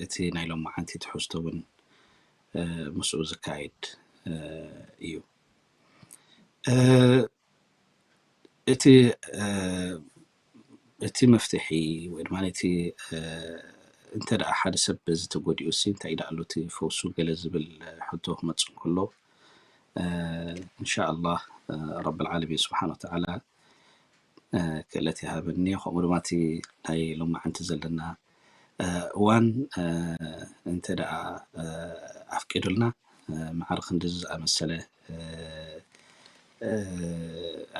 እቲ ናይ ሎማዓንቲ ትሕዝቶ እውን ምስኡ ዝካየድ እዩ። እቲ እቲ መፍትሒ ወይ ድማ እቲ እንተ ደኣ ሓደ ሰብ በዚ ተጎዲኡ ሲ እንታይ ደኣ ኣሎ እቲ ፈውሱ ገለ ዝብል ሕቶ ክመጽእ እንከሎ እንሻ ኣላህ ረብል ዓለሚን ስብሓን ወተዓላ ክእለት ይሃበኒ። ከምኡ ድማ እቲ ናይ ሎማዓንቲ ዘለና እዋን እንተ ደኣ ኣፍቂዱልና ማዕረ ክንድዚ ዝኣመሰለ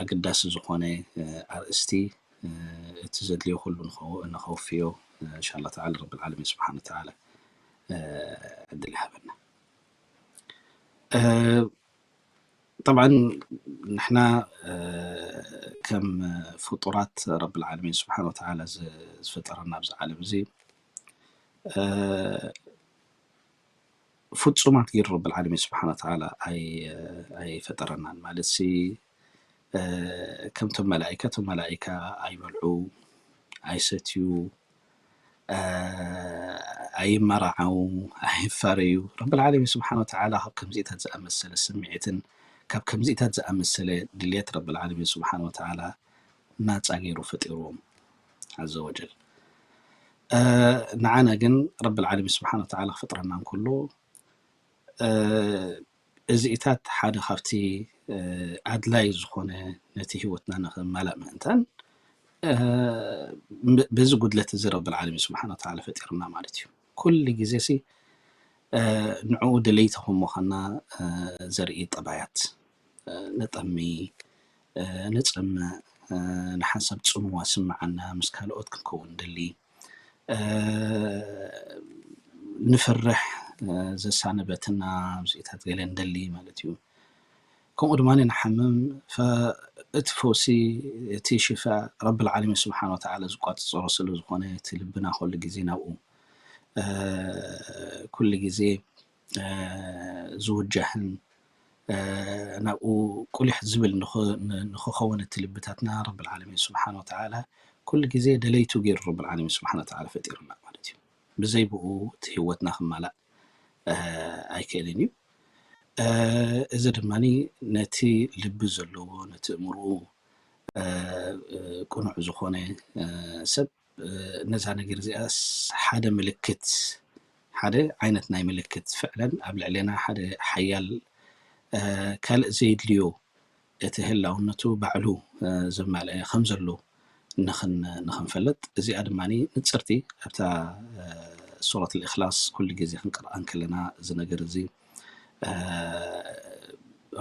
ኣገዳሲ ዝኾነ ኣርእስቲ እቲ ዘድልዮ ኩሉ ንኸውፍዮ እንሻላ ተዓላ ረብል ዓለሚን ስብሓን ተዓላ ዕድል ይሃበና። ጠብዓ ንሕና ከም ፍጡራት ረብል ዓለሚን ስብሓን ወተዓላ ዝፈጠረና ኣብዚ ዓለም እዚ ፍጹማት ገይሩ ረብል ዓለሚን ስብሓን ወተዓላ ኣይፈጠረናን። ማለት ሲ ከምቶም መላኢካ፣ እቶም መላኢካ ኣይበልዑ፣ ኣይሰትዩ፣ ኣይመራዓው፣ ኣይፋረዩ። ረብል ዓለሚን ስብሓን ወተዓላ ካብ ከምዚታት ዝኣመሰለ ስምዒትን ካብ ከምዚታት ዝኣመሰለ ድልየት ረብል ዓለሚን ስብሓን ወተዓላ ናፃ ገይሩ ፈጢርዎም ዓዘ ወጀል። ንዓና ግን ረብል ዓለሚን ስብሓን ወተዓላ ክፈጥረና እንከሎ እዚኢታት ሓደ ካብቲ ኣድላይ ዝኾነ ነቲ ህይወትና ንኽማላእ ምእንታን በዚ ጉድለት እዚ ረብል ዓለሚን ስብሓን ወተዓላ ፈጢርና ማለት እዩ። ኩሉ ግዜ ሲ ንዕኡ ደለይቲ ከም ምዃንና ዘርኢ ጠባያት፣ ንጠሚ፣ ንፅምእ፣ ንሓንሳብ ፅምዋ ስምዓና፣ ምስ ካልኦት ክንከውን ንደሊ፣ ንፈርሕ፣ ዘሳንበትና ኣብዚኢታት ገለ ንደሊ ማለት እዩ። ከምኡ ድማ ንሓምም፣ እቲ ፈውሲ፣ እቲ ሽፋ ረብል ዓለሚን ስብሓን ወተዓላ ዝቋፅፀሮ ስለ ዝኾነ እቲ ልብና ኩሉ ግዜ ናብኡ ኩሉ ግዜ ዝውጃህን ናብኡ ቁሊሕ ዝብል ንኽኸውን እቲ ልብታትና ረብል ዓለሚን ስብሓን ወተዓላ ኩሉ ግዜ ደለይቱ ገይሩ ረብል ዓለሚን ስብሓን ወተዓላ ፈጢሩና ማለት እዩ። ብዘይ ብኡ እቲ ህይወትና ክማላእ ኣይክእልን እዩ። እዚ ድማ ነቲ ልቢ ዘለዎ፣ ነቲ እምርኡ ቅኑዕ ዝኾነ ሰብ ነዛ ነገር እዚኣ ሓደ ምልክት፣ ሓደ ዓይነት ናይ ምልክት ፍዕለን ኣብ ልዕሌና ሓደ ሓያል ካልእ ዘየድልዮ እቲ ህላውነቱ ባዕሉ ዘማልአ ከም ዘሎ ንኽንፈልጥ፣ እዚኣ ድማ ንጽርቲ ኣብታ ሱረት ልእክላስ ኩሉ ግዜ ክንቅርኣ እንከለና እዚ ነገር እዚ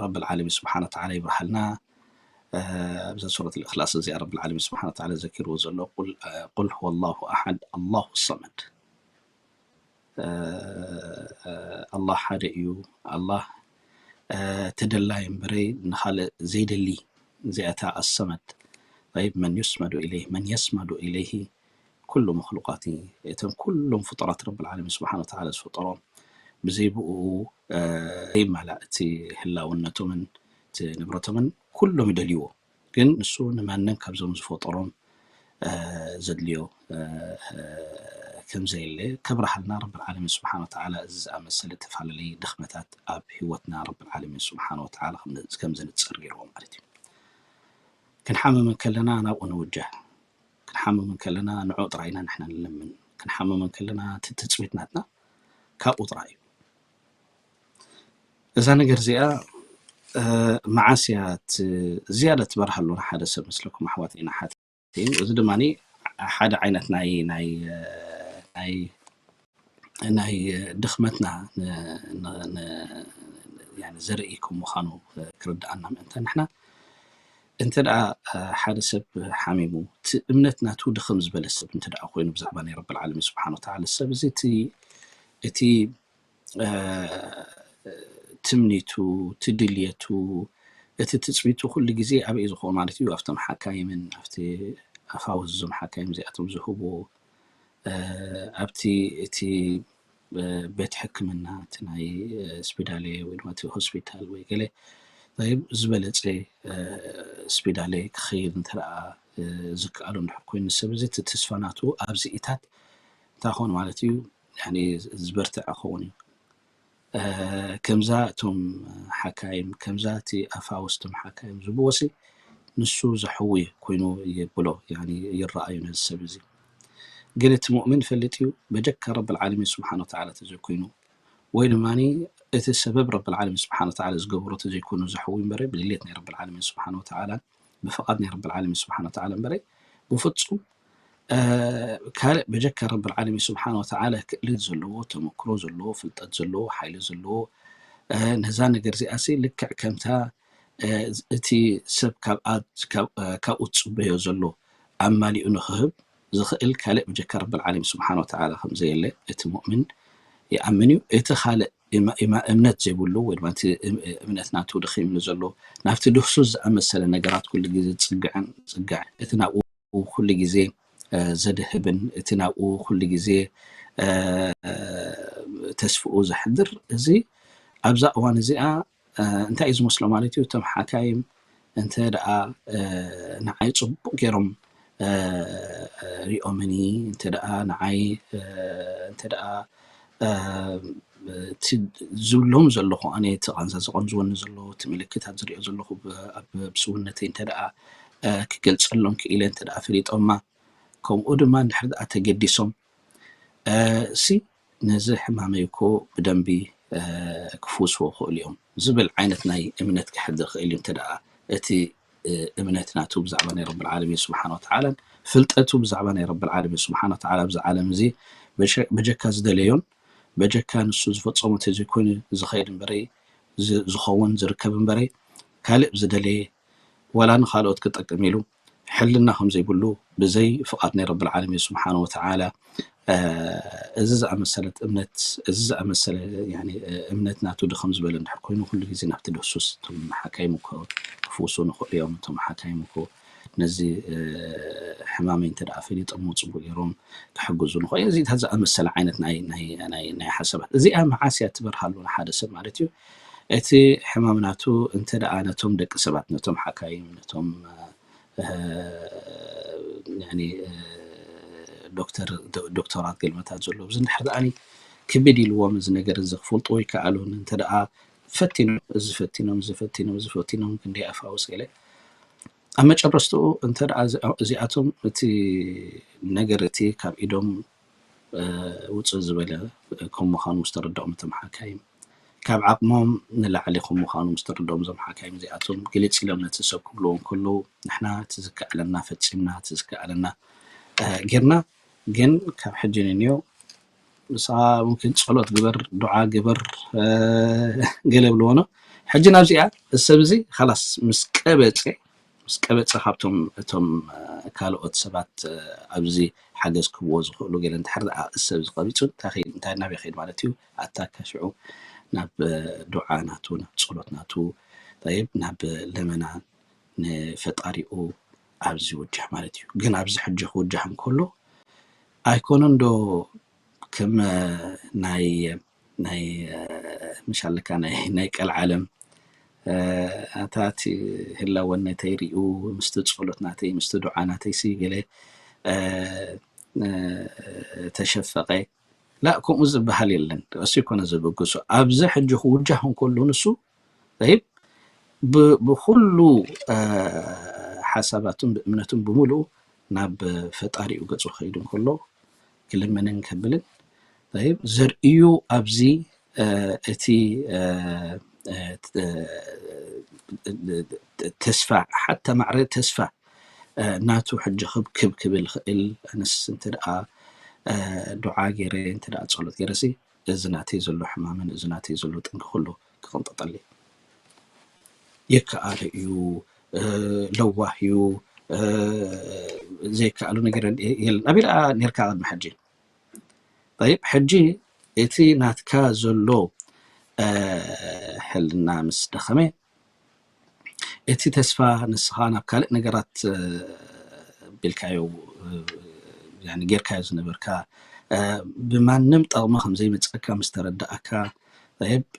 ረብል ዓለሚን ስብሓን ወተዓላ ይብርሃልና። ኣብዛ ሱረት ልእክላስ እዚኣ ረብል ዓለሚን ስብሓን ወተዓላ ዘኪርዎ ዘሎ ቁል ሁወ ላሁ ኣሓድ ኣላሁ ሰመድ። ኣላህ ሓደ እዩ። ኣላህ ተደላይ እምበረይ ንኻልእ ዘይደሊ። እዚኣታ ኣሰመድ። طيب من يسمد إليه من يسمد إليه ኩሉ መክሉቃት፣ እቶም ኩሎም ፍጡራት ረብል ዓለሚን ስብሓን ወተዓላ ዝፈጠሮም ብዘይ ብኡ ዘይማላእ እቲ ህላውነቶምን እቲ ንብረቶምን ኩሎም ይደልይዎ። ግን ንሱ ንማንም ካብዞም ዝፈጠሮም ዘድልዮ ከም ዘየለ ከብርሃልና ረብል ዓለሚን ስብሓን ወተዓላ እዚ ዝኣመሰለ ተፈላለየ ድኽመታት ኣብ ህይወትና ረብል ዓለሚን ስብሓን ወተዓላ ከም ዘንጽር ገይርዎ ማለት እዩ። ክንሓምም እንከለና ናብኡ ንውጀህ። ክንሓምም እንከለና ንዕኡ ጥራይ ኢና ንሕና ንለምን። ክንሓምም እንከለና እቲ ትጽቢት ናትና ካብኡ ጥራይ እዩ። እዛ ነገር እዚኣ መዓስ እያ ዝያዳ ትበርሃሉ ንሓደ ሰብ መስለኩም ኣሕዋተይን ኣሓተይን? እዚ ድማ ሓደ ዓይነት ናይ ናይ ናይ ናይ ድኽመትና ዘርኢ ከም ምዃኑ ክርድኣና ምእንተ ንሕና እንተ ደኣ ሓደ ሰብ ሓሚሙ እቲ እምነት ናቱ ድኽም ዝበለ ሰብ እንተ ደኣ ኮይኑ ብዛዕባ ናይ ረብል ዓለሚን ስብሓን ወተዓላ ሰብ እዚ እቲ እቲ ትምኒቱ፣ እቲ ድልየቱ፣ እቲ ትጽቢቱ ኩሉ ግዜ ኣበይ ዝኸውን ማለት እዩ? ኣብቶም ሓካይምን ኣብቲ ኣፋውስ እዞም ሓካይም እዚኣቶም ዝህብዎ ኣብቲ እቲ ቤት ሕክምና እቲ ናይ ስፒዳሌ ወይ ድማ እቲ ሆስፒታል ወይ ገለ ዝበለጸ ስፒዳሌ ክኸይድ እንተ ደኣ ዝከኣሎ እንድሕር ኮይኑ ሰብ እዚ እቲ ተስፋ ናቱ ኣብዚኢታት እንታይ ክኸውን ማለት እዩ ዝበርትዕ ክኸውን እዩ። ከምዛ እቶም ሓካይም ከምዛ እቲ ኣፋውስቶም ሓካይም ዝብዎሲ ንሱ ዘሕዊ ኮይኑ ይብሎ ይረኣዩ ነዚ ሰብ እዚ። ግን እቲ ሙእምን ይፈልጥ እዩ በጀካ ረብል ዓለሚን ስብሓን ወተዓላ ተዘይኮይኑ ወይ ድማ እቲ ሰበብ ረብል ዓለሚን ስብሓን ወተዓላ ዝገበሮ ተዘይኮይኑ ዘሕዊ እምበረ ብድሌት ናይ ረብል ዓለሚን ስብሓን ወተዓላ ብፍቓድ ናይ ረብል ዓለሚን ስብሓን ወተዓላ እምበረ ብፍጹም ካልእ በጀካ ረብል ዓለሚን ስብሓን ወተዓላ ክእለት ዘለዎ ተመክሮ ዘለዎ ፍልጠት ዘለዎ ሓይሊ ዘለዎ ነዛ ነገር እዚኣሲ ልክዕ ከምታ እቲ ሰብ ካብኡ ዝጽበዮ ዘሎ ኣማሊኡ ንኽህብ ዝኽእል ካልእ በጀካ ረብል ዓለሚን ስብሓን ወተዓላ ከም ዘየለ እቲ ሙእምን ይኣምን እዩ። እቲ ካልእ እምነት ዘይብሉ ወይ ድማ እምነት ናቱ ድኺምሉ ዘሎ ናብቲ ድህሱስ ዝኣመሰለ ነገራት ኩሉ ግዜ ዝጽግዕን ዝጽግዕን እቲ ናብኡ ኩሉ ግዜ ዘድህብን እቲ ናብኡ ኩሉ ግዜ ተስፍኡ ዘሕድር እዚ ኣብዛ እዋን እዚኣ እንታይ እዩ ዝመስሎ ማለት እዩ? እቶም ሓካይም እንተ ደኣ ንዓይ ጽቡቕ ገይሮም ሪኦምኒ እንተ ደኣ ንዓይ እንተ ደኣ ዝብሎም ዘለኹ ኣነ እቲ ቃንዛ ዝቐንዝወኒ ዘሎ እቲ ምልክታት ዝሪኦ ዘለኹ ኣብ ብስውነተይ እንተ ደኣ ክገልጸሎም ክኢለ እንተ ደኣ ፈሊጦማ ከምኡ ድማ እንድሕር ደኣ ተገዲሶም እሲ ነዚ ሕማመይ እኮ ብደንቢ ክፍውስዎ ክእሉ እዮም ዝብል ዓይነት ናይ እምነት ክሕድር ክእል እዩ እንተ ደኣ እቲ እምነት ናቱ ብዛዕባ ናይ ረብል ዓለሚን ስብሓን ወተዓላን ፍልጠቱ ብዛዕባ ናይ ረብል ዓለሚን ስብሓን ወተዓላ ኣብዚ ዓለም እዚ በጀካ ዝደለዮን በጀካ ንሱ ዝፈጸሞ ተዘይኮይኑ ዝኸይድ እምበረይ ዝኸውን ዝርከብ እምበረይ ካልእ ዝደለየ ዋላ ንኻልኦት ክጠቅም ኢሉ ሕልና ከም ዘይብሉ ብዘይ ፍቓድ ናይ ረብል ዓለሚን ስብሓን ወተዓላ እዚ ዝኣመሰለት እምነት እዚ ዝኣመሰለ እምነት ናቱ ድኸም ዝበለ እንድሕር ኮይኑ ኩሉ ግዜ ናብቲ ድህሱስ እቶም ሓካይም እኮ ክፍውሱ ንኽእሉ እዮም እቶም ሓካይም እኮ ነዚ ሕማመይ እንተ ደኣ ፈሊጦሞ ጽቡቅ ገይሮም ክሕግዙ ንኽእሉ እዚታት ዝኣመሰለ ዓይነት ናይ ናይ ናይ ናይ ሓሳባት እዚኣ መዓስ እያ ትበርሃሉ ንሓደ ሰብ ማለት እዩ እቲ ሕማም ናቱ እንተ ደኣ ነቶም ደቂ ሰባት ነቶም ሓካይም ነቶም ዶክተር ዶ- ዶክተራት ገልመታት ዘሎ እዚ እንድሕር ደኣኒ ክብድ ኢልዎም እዚ ነገር እዚ ክፈልጥዎ ይከኣሉን እንተ ደኣ ፈቲኖም እዚ ፈቲኖም እዚ ፈቲኖም እዚ ፈቲኖም ክንደይ ኣፋውስ ገለ ኣብ መጨረስትኡ እንተ ደኣ እዚ- እዚኣቶም እቲ ነገር እቲ ካብ ኢዶም ውፅእ ዝበለ ከም ምዃኑ ምስ ተረድኦም እቶም ሓካይም ካብ ዓቕሞም ንላዕሊ ከም ምዃኑ ምስ ተረድኦም እዞም ሓካይም እዚኣቶም ግልፅ ኢሎም ነቲ ሰብ ክብልዎ እንከለዉ ንሕና እቲ ዝከኣለና ፈፂምና እቲ ዝከኣለና ጌርና ግን ካብ ሕጂ ንንዮ ንስኻ ሙምኪን ጸሎት ግበር ዱዓ ግበር ገለ ብልዎ ነው ሕጂ ናብዚኣ እዚ ሰብ እዚ ኻላስ ምስ ቀበፀ ምስ ቀበፀ ካብቶም እቶም ካልኦት ሰባት ኣብዚ ሓገዝ ክህብዎ ዝኽእሉ ገለ እንድሕር ደኣ እዚ ሰብ እዚ ቀቢፁ እንታይ ናበይ ከይድ ማለት እዩ ኣታካ ሽዑ ናብ ዱዓ ናቱ ናብ ጸሎት ናቱ ጠይብ ናብ ለመና ንፈጣሪኡ ኣብዚ ይውጃህ ማለት እዩ ግን ኣብዚ ሕጂ ክውጃህ እንከሎ ኣይኮነን ዶ ከም ናይ ናይ ምሻለካ ናይ ናይ ቀልዓለም ኣታ እቲ ህላወነተይ ሪኡ ምስቲ ፀሎት ናተይ ምስቲ ዱዓ ናተይ ሲ ገለ ተሸፈቀ ላ ከምኡ ዝበሃል የለን እሱ ይኮነ ዘበግሶ ኣብዚ ሕጂ ክውጃህ እንከሎ ንሱ ይብ ብኩሉ ሓሳባቱን ብእምነቱን ብምሉኡ ናብ ፈጣሪኡ ገፁ ክኸይድ እንከሎ ክልምንን ከብልን ይብ ዘርእዩ ኣብዚ እቲ ተስፋ ሓታ ማዕረ ተስፋ ናቱ ሕጂ ክብክብ ክብል ክእል ኣነስ እንተ ደኣ ዱዓ ገይረ እንተ ደኣ ጸሎት ገይረሲ እዚ ናተይ ዘሎ ሕማምን እዚ ናተይ ዘሎ ጠንኪ ኩሉ ክቕንጠጠለይ ይከኣሎ እዩ ለዋህ እዩ ዘይከኣሉ ነገር የለን ኣበይ ደኣ ነርካ ቅድሚ ሕጂ ጠይብ ሕጂ እቲ ናትካ ዘሎ ሕልና ምስ ደኸመ እቲ ተስፋ ንስኻ ናብ ካልእ ነገራት ቢልካዮ ጌርካዮ ዝነበርካ ብማንም ጠቕሚ ከምዘይመፀካ ምስ ተረዳእካ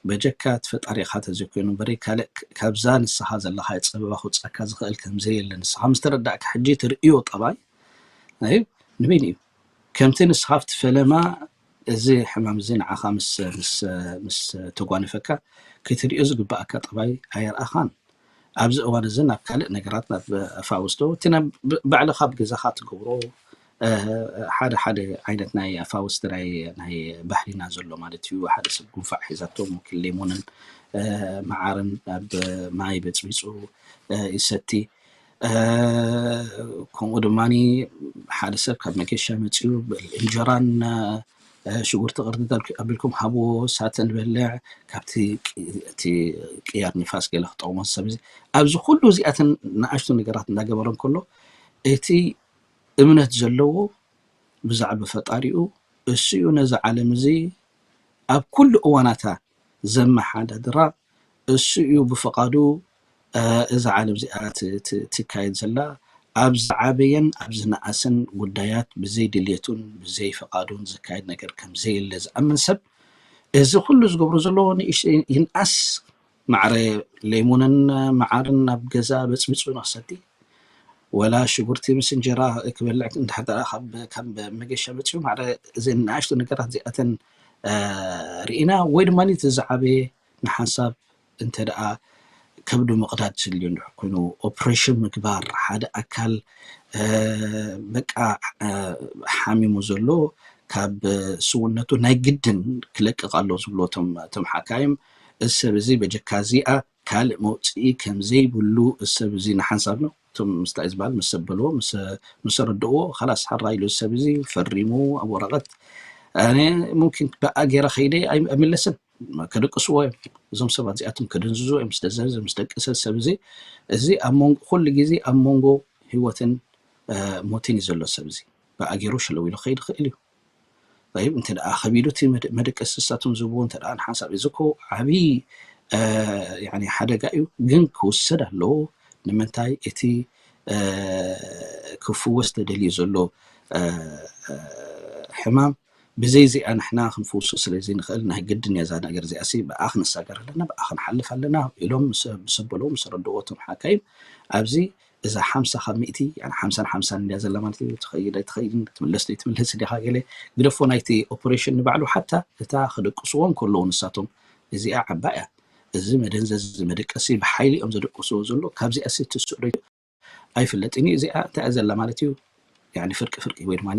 በጀካ እቲ ፈጣሪኻ ተዘይኮይኑ እምበሪ ካልእ ካብዛ ንስኻ ዘለኻ ፀበባ ክውፃካ ዝኽእል ከምዘየለ ንስኻ ምስ ተረዳእካ ሕጂ ትርእዮ ጠባይ ንበይኑ እዩ ከምቲ ንስኻ ኣብቲ ፈለማ እዚ ሕማም እዚ ንዓኻ ምስ ምስ ምስ ተጓነፈካ ክትሪኦ ዝግባኣካ ጠባይ ኣየርኣኻን ኣብዚ እዋን እዚ ናብ ካልእ ነገራት ናብ ኣፋውስቶ እቲ ባዕልኻ ኣብ ገዛኻ ትገብሮ ሓደ ሓደ ዓይነት ናይ ኣፋውስቲ ናይ ናይ ባህሊና ዘሎ ማለት እዩ ሓደ ሰብ ጉንፋዕ ሒዛቶ ሙኪን ሌሞንን መዓርን ኣብ ማይ በፅቢፁ ይሰቲ ከምኡ ድማ ሓደ ሰብ ካብ መገሻ መፅኡ እንጀራን ሽጉርቲ ቅርድድ ኣቢልኩም ሃብዎ ሳተ ንበልዕ ካብቲ እቲ ቅያር ንፋስ ገለ ክጠቕሞ ሰብ ኣብዚ ኩሉ እዚኣተን ንኣሽቱ ነገራት እንዳገበረ እንከሎ እቲ እምነት ዘለዎ ብዛዕባ ፈጣሪኡ እሱ እዩ ነዚ ዓለም እዚ ኣብ ኩሉ እዋናታ ዘመሓዳድራ እሱ እዩ ብፍቓዱ እዛ ዓለም እዚኣ ትካየድ ዘላ ኣብ ዝዓበየን ኣብ ዝነኣሰን ጉዳያት ብዘይ ድልየቱን ብዘይ ፍቓዱን ዝካየድ ነገር ከም ዘየለ ዝኣምን ሰብ እዚ ኩሉ ዝገብሮ ዘለዎ ንእሽተይ ይንኣስ ማዕረ ሌሙንን መዓርን ናብ ገዛ በፅቢፁ ንክሰቲ ወላ ሽጉርቲ ምስ እንጀራ ክበልዕ እንድሕር ካብ መገሻ መፅኡ ማዕረ እዚ ንኣሽቱ ነገራት እዚኣተን ርኢና ወይ ድማ እቲ ዝዓበየ ንሓንሳብ እንተ ደኣ ከብዱ ምቕዳድ ዝድልዮ እንድሕር ኮይኑ ኦፕሬሽን ምግባር ሓደ ኣካል በቃ ሓሚሙ ዘሎ ካብ ስውነቱ ናይ ግድን ክለቅቕ ኣሎ ዝብሉ እቶም ሓካይም እዚ ሰብ እዚ በጀካ እዚኣ ካልእ መውፅኢ ከም ዘይብሉ እዚ ሰብ እዚ ንሓንሳብ ነው እቶም ምስታይ ዝበሃል ምስ ሰበልዎ ምስ ኣረድእዎ ከላስ ሓራ ኢሉ እዚ ሰብ እዚ ፈሪሙ ኣብ ወረቐት ኣነ ሙምኪን ብኣ ገይረ ከይደ ኣይምለስን ከደቅስዎ እዮም እዞም ሰባት እዚኣቶም ከደንዝዙ እዮም ምስ ደዘዘ ምስ ደቀሰ ሰብ እዚ እዚ ኣብ መንጎ ኩሉ ግዜ ኣብ መንጎ ህይወትን ሞትን እዩ ዘሎ ሰብ እዚ ብኣ ገይሩ ሸለው ኢሉ ክኸይድ ይኽእል እዩ ጠይብ እንተ ደኣ ከቢዱ እቲ መደቀሲ ንሳቶም ዝህብዎ እንተ ደኣ ንሓንሳብ እዚ እኮ ዓብዪ ያኒ ሓደጋ እዩ ግን ክውሰድ ኣለዎ ንምንታይ እቲ ክፍወስ ተደልዩ ዘሎ ሕማም ብዘይ እዚኣ ንሕና ክንፍውሶ ስለ ዘይንኽእል ናይ ግድን እያ እዛ ነገር እዚኣ ሲ ብኣ ክንሳገር ኣለና ብኣ ክንሓልፍ ኣለና ኢሎም ምስ ኣበልዎ ምስ ኣረድእዎ እቶም ሓካይም ኣብዚ እዛ ሓምሳ ካብ ሚእቲ ሓምሳን ሓምሳን እንድያ ዘላ ማለት እዩ። ትኸይድ ኣይትኸይድን፣ ትምለስ ኣይትምለስ እንዲኻ ገለ ግደፎ። ናይቲ ኦፕሬሽን ንባዕሉ ሓታ እታ ክደቅስዎም ከለዉ ንሳቶም እዚኣ ዓባይ እያ። እዚ መደንዘዚ መደቀሲ ብሓይሊ እዮም ዘደቅስዎ ዘሎ። ካብዚኣ ሲ ትስዕዶ ኣይፍለጥን እዩ። እዚኣ እንታይ እያ ዘላ ማለት እዩ? ያኒ ፍርቂ ፍርቂ ወይ ድማ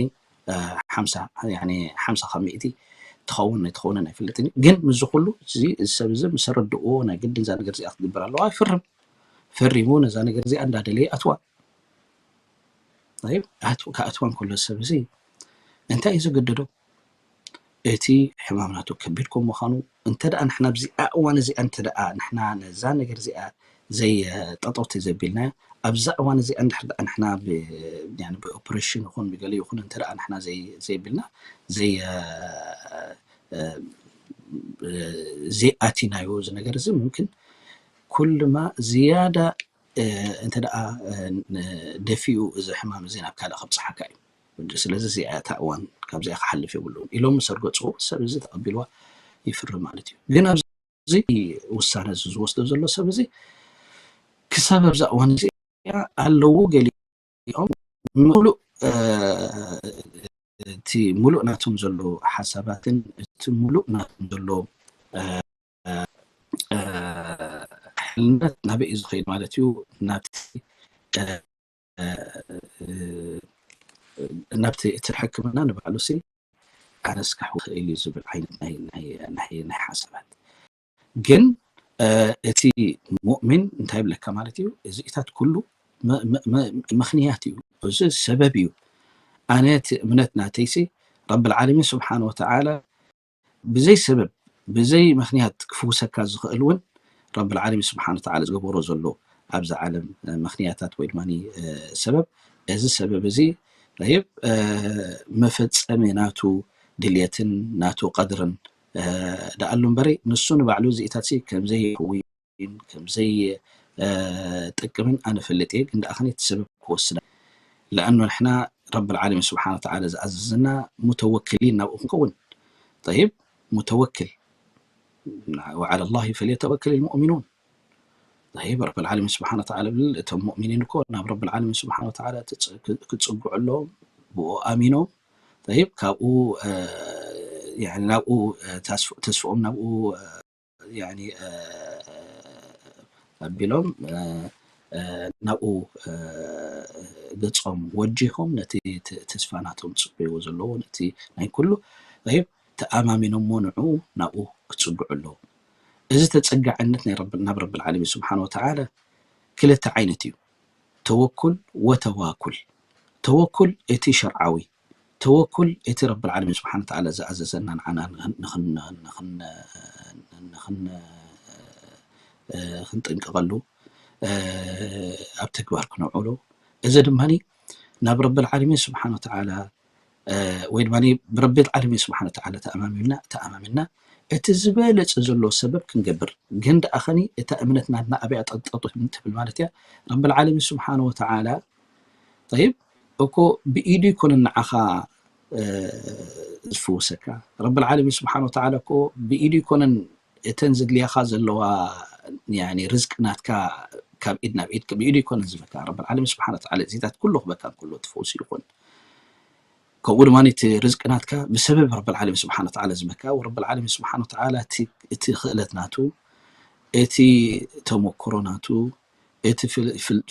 ሓምሳ ካብ ሚእቲ ትኸውን ኣይትኸውንን ኣይፍለጥን እዩ። ግን ምስዚ ኩሉ እዚ ሰብ እዚ ምስ ኣረድእዎ ናይ ግድን እዛ ነገር እዚኣ ክትግበር ኣለዋ፣ ይፍርም። ፈሪሙ ነዛ ነገር እዚኣ እንዳደለየ ኣትዋ። ከኣትዋ እንከሎ ሰብ እዚ እንታይ እዩ ዘገደዶ? እቲ ሕማም ናቱ ከቢድ ከም ምዃኑ እንተ ደኣ ንሕና ኣብዚኣ እዋን እዚኣ እንተ ደኣ ንሕና ነዛ ነገር እዚኣ ዘይጠጠው ተዘቢልና ኣብዛ እዋን እዚኣ እንድሕር ደኣ ንሕና ብኦፕሬሽን ይኹን ብገለ ይኹን እንተ ደኣ ንሕና ዘይቢልና ዘይኣቲናዮ እዚ ነገር እዚ ምምክን ኩልማ ዝያዳ እንተ ደኣ ደፊኡ እዚ ሕማም እዚ ናብ ካልእ ከብፅሓካ እዩ። ስለዚ እዚኣ እታ እዋን ካብዚኣ ክሓልፍ የብሉን ኢሎም ምስ ኣርገፅዎ ሰብ እዚ ተቐቢልዋ ይፍርም ማለት እዩ። ግን ኣብዚ ውሳነ እዚ ዝወስዶ ዘሎ ሰብ እዚ ክሳብ ኣብዛ እዋን እዚኣ ኣለዉ ገሊኦም ምሉእ እቲ ሙሉእ ናቶም ዘሎ ሓሳባትን እቲ ሙሉእ ናቶም ዘሎ ሕልነት ናበይ እዩ ዝኸይድ ማለት እዩ? ናብቲ ናብቲ እቲ ሕክምና ንባዕሉ ሲ ኣነስካሕ ክእል እዩ ዝብል ዓይነት ናይ ሓሳባት። ግን እቲ ሙእሚን እንታይ ይብለካ ማለት እዩ? እዚታት ኩሉ ምኽንያት እዩ፣ እዚ ሰበብ እዩ። ኣነ እቲ እምነት ናተይሲ ረብል ዓለሚን ስብሓን ወተዓላ ብዘይ ሰበብ ብዘይ ምኽንያት ክፍውሰካ ዝኽእል እውን ረብል ዓለሚን ስብሓን ወተዓላ ዝገበሮ ዘሎ ኣብዛ ዓለም ምኽንያታት ወይ ድማ ሰበብ እዚ ሰበብ እዚ ይብ መፈፀሚ ናቱ ድልየትን ናቱ ቀድርን ደኣሉ እምበሪ ንሱ ንባዕሉ እዚኢታት ከምዘይሕውይን ከምዘይጠቅምን ኣነ ፈልጥ እየ። ግን ደኣ እቲ ሰበብ ክወስዳ ለኣኑ ንሕና ረብል ዓለሚን ስብሓን ወተዓላ ዝኣዘዘና ሙተወክሊን ናብኡ ክንከውን። ጠይብ ሙተወክል ወዓላ ላሂ ፈልየተወክል ልሙእሚኑን። ጠይብ ረብል ዓለሚን ስብሓን ወተዓላ ብል እቶም ሙእሚኒን እኮ ናብ ረብል ዓለሚን ስብሓን ወተዓላ ክፅግዑ ኣለዎም ብኡ ኣሚኖም። ጠይብ ካብኡ ናብኡ ተስፍኦም ናብኡ ኣቢሎም ናብኡ ገፆም ወጂሆም ነቲ ተስፋ ናቶም ዝፅበይዎ ዘለዉ ነቲ ናይ ኩሉ ይብ ተኣማሚኖሞ ንዕኡ ናብኡ ክፅግዑ ኣለዉ። እዚ ተፀጋዕነት ናብ ረብል ዓለሚን ስብሓን ወተዓላ ክልተ ዓይነት እዩ። ተወኩል ወተዋኩል። ተወኩል እቲ ሸርዓዊ ተወኩል እቲ ረብል ዓለሚን ስብሓን ወተዓላ ዝኣዘዘና ንዓና ክንጥንቀቐሉ ኣብ ተግባር ክነውዕሎ እዚ ድማ ናብ ረብል ዓለሚን ስብሓን ወተዓላ ወይ ድማ ብረብል ዓለሚን ስብሓን ወተዓላ ተኣማሚንና ተኣማሚንና እቲ ዝበለፀ ዘሎ ሰበብ ክንገብር ግን ደኣ ኸኒ እታ እምነት ናትና ኣብያ ጠጠጡ ትብል ማለት እያ። ረብል ዓለሚን ስብሓን ወተዓላ ጠይብ እኮ ብኢዱ ይኮነን ንዓኻ ዝፍውሰካ። ረብል ዓለሚን ስብሓን ወተዓላ እኮ ብኢዱ ይኮነን እተን ዝድልያኻ ዘለዋ ርዝቂ ናትካ ካብ ኢድ ናብ ኢድ ብኢዱ ይኮነን ዝህበካ። ረብል ዓለሚን ስብሓን ወተዓላ እዚታት ኩሉ ክበካ እንከሎ ትፈውሱ ይኹን። ከምኡ ድማ እቲ ርዝቂ ናትካ ብሰበብ ረብል ዓለሚን ስብሓን ወተዓላ ዝህበካ። ረብል ዓለሚን ስብሓን ወተዓላ እቲ ክእለት ናቱ እቲ ተመክሮ ናቱ እቲ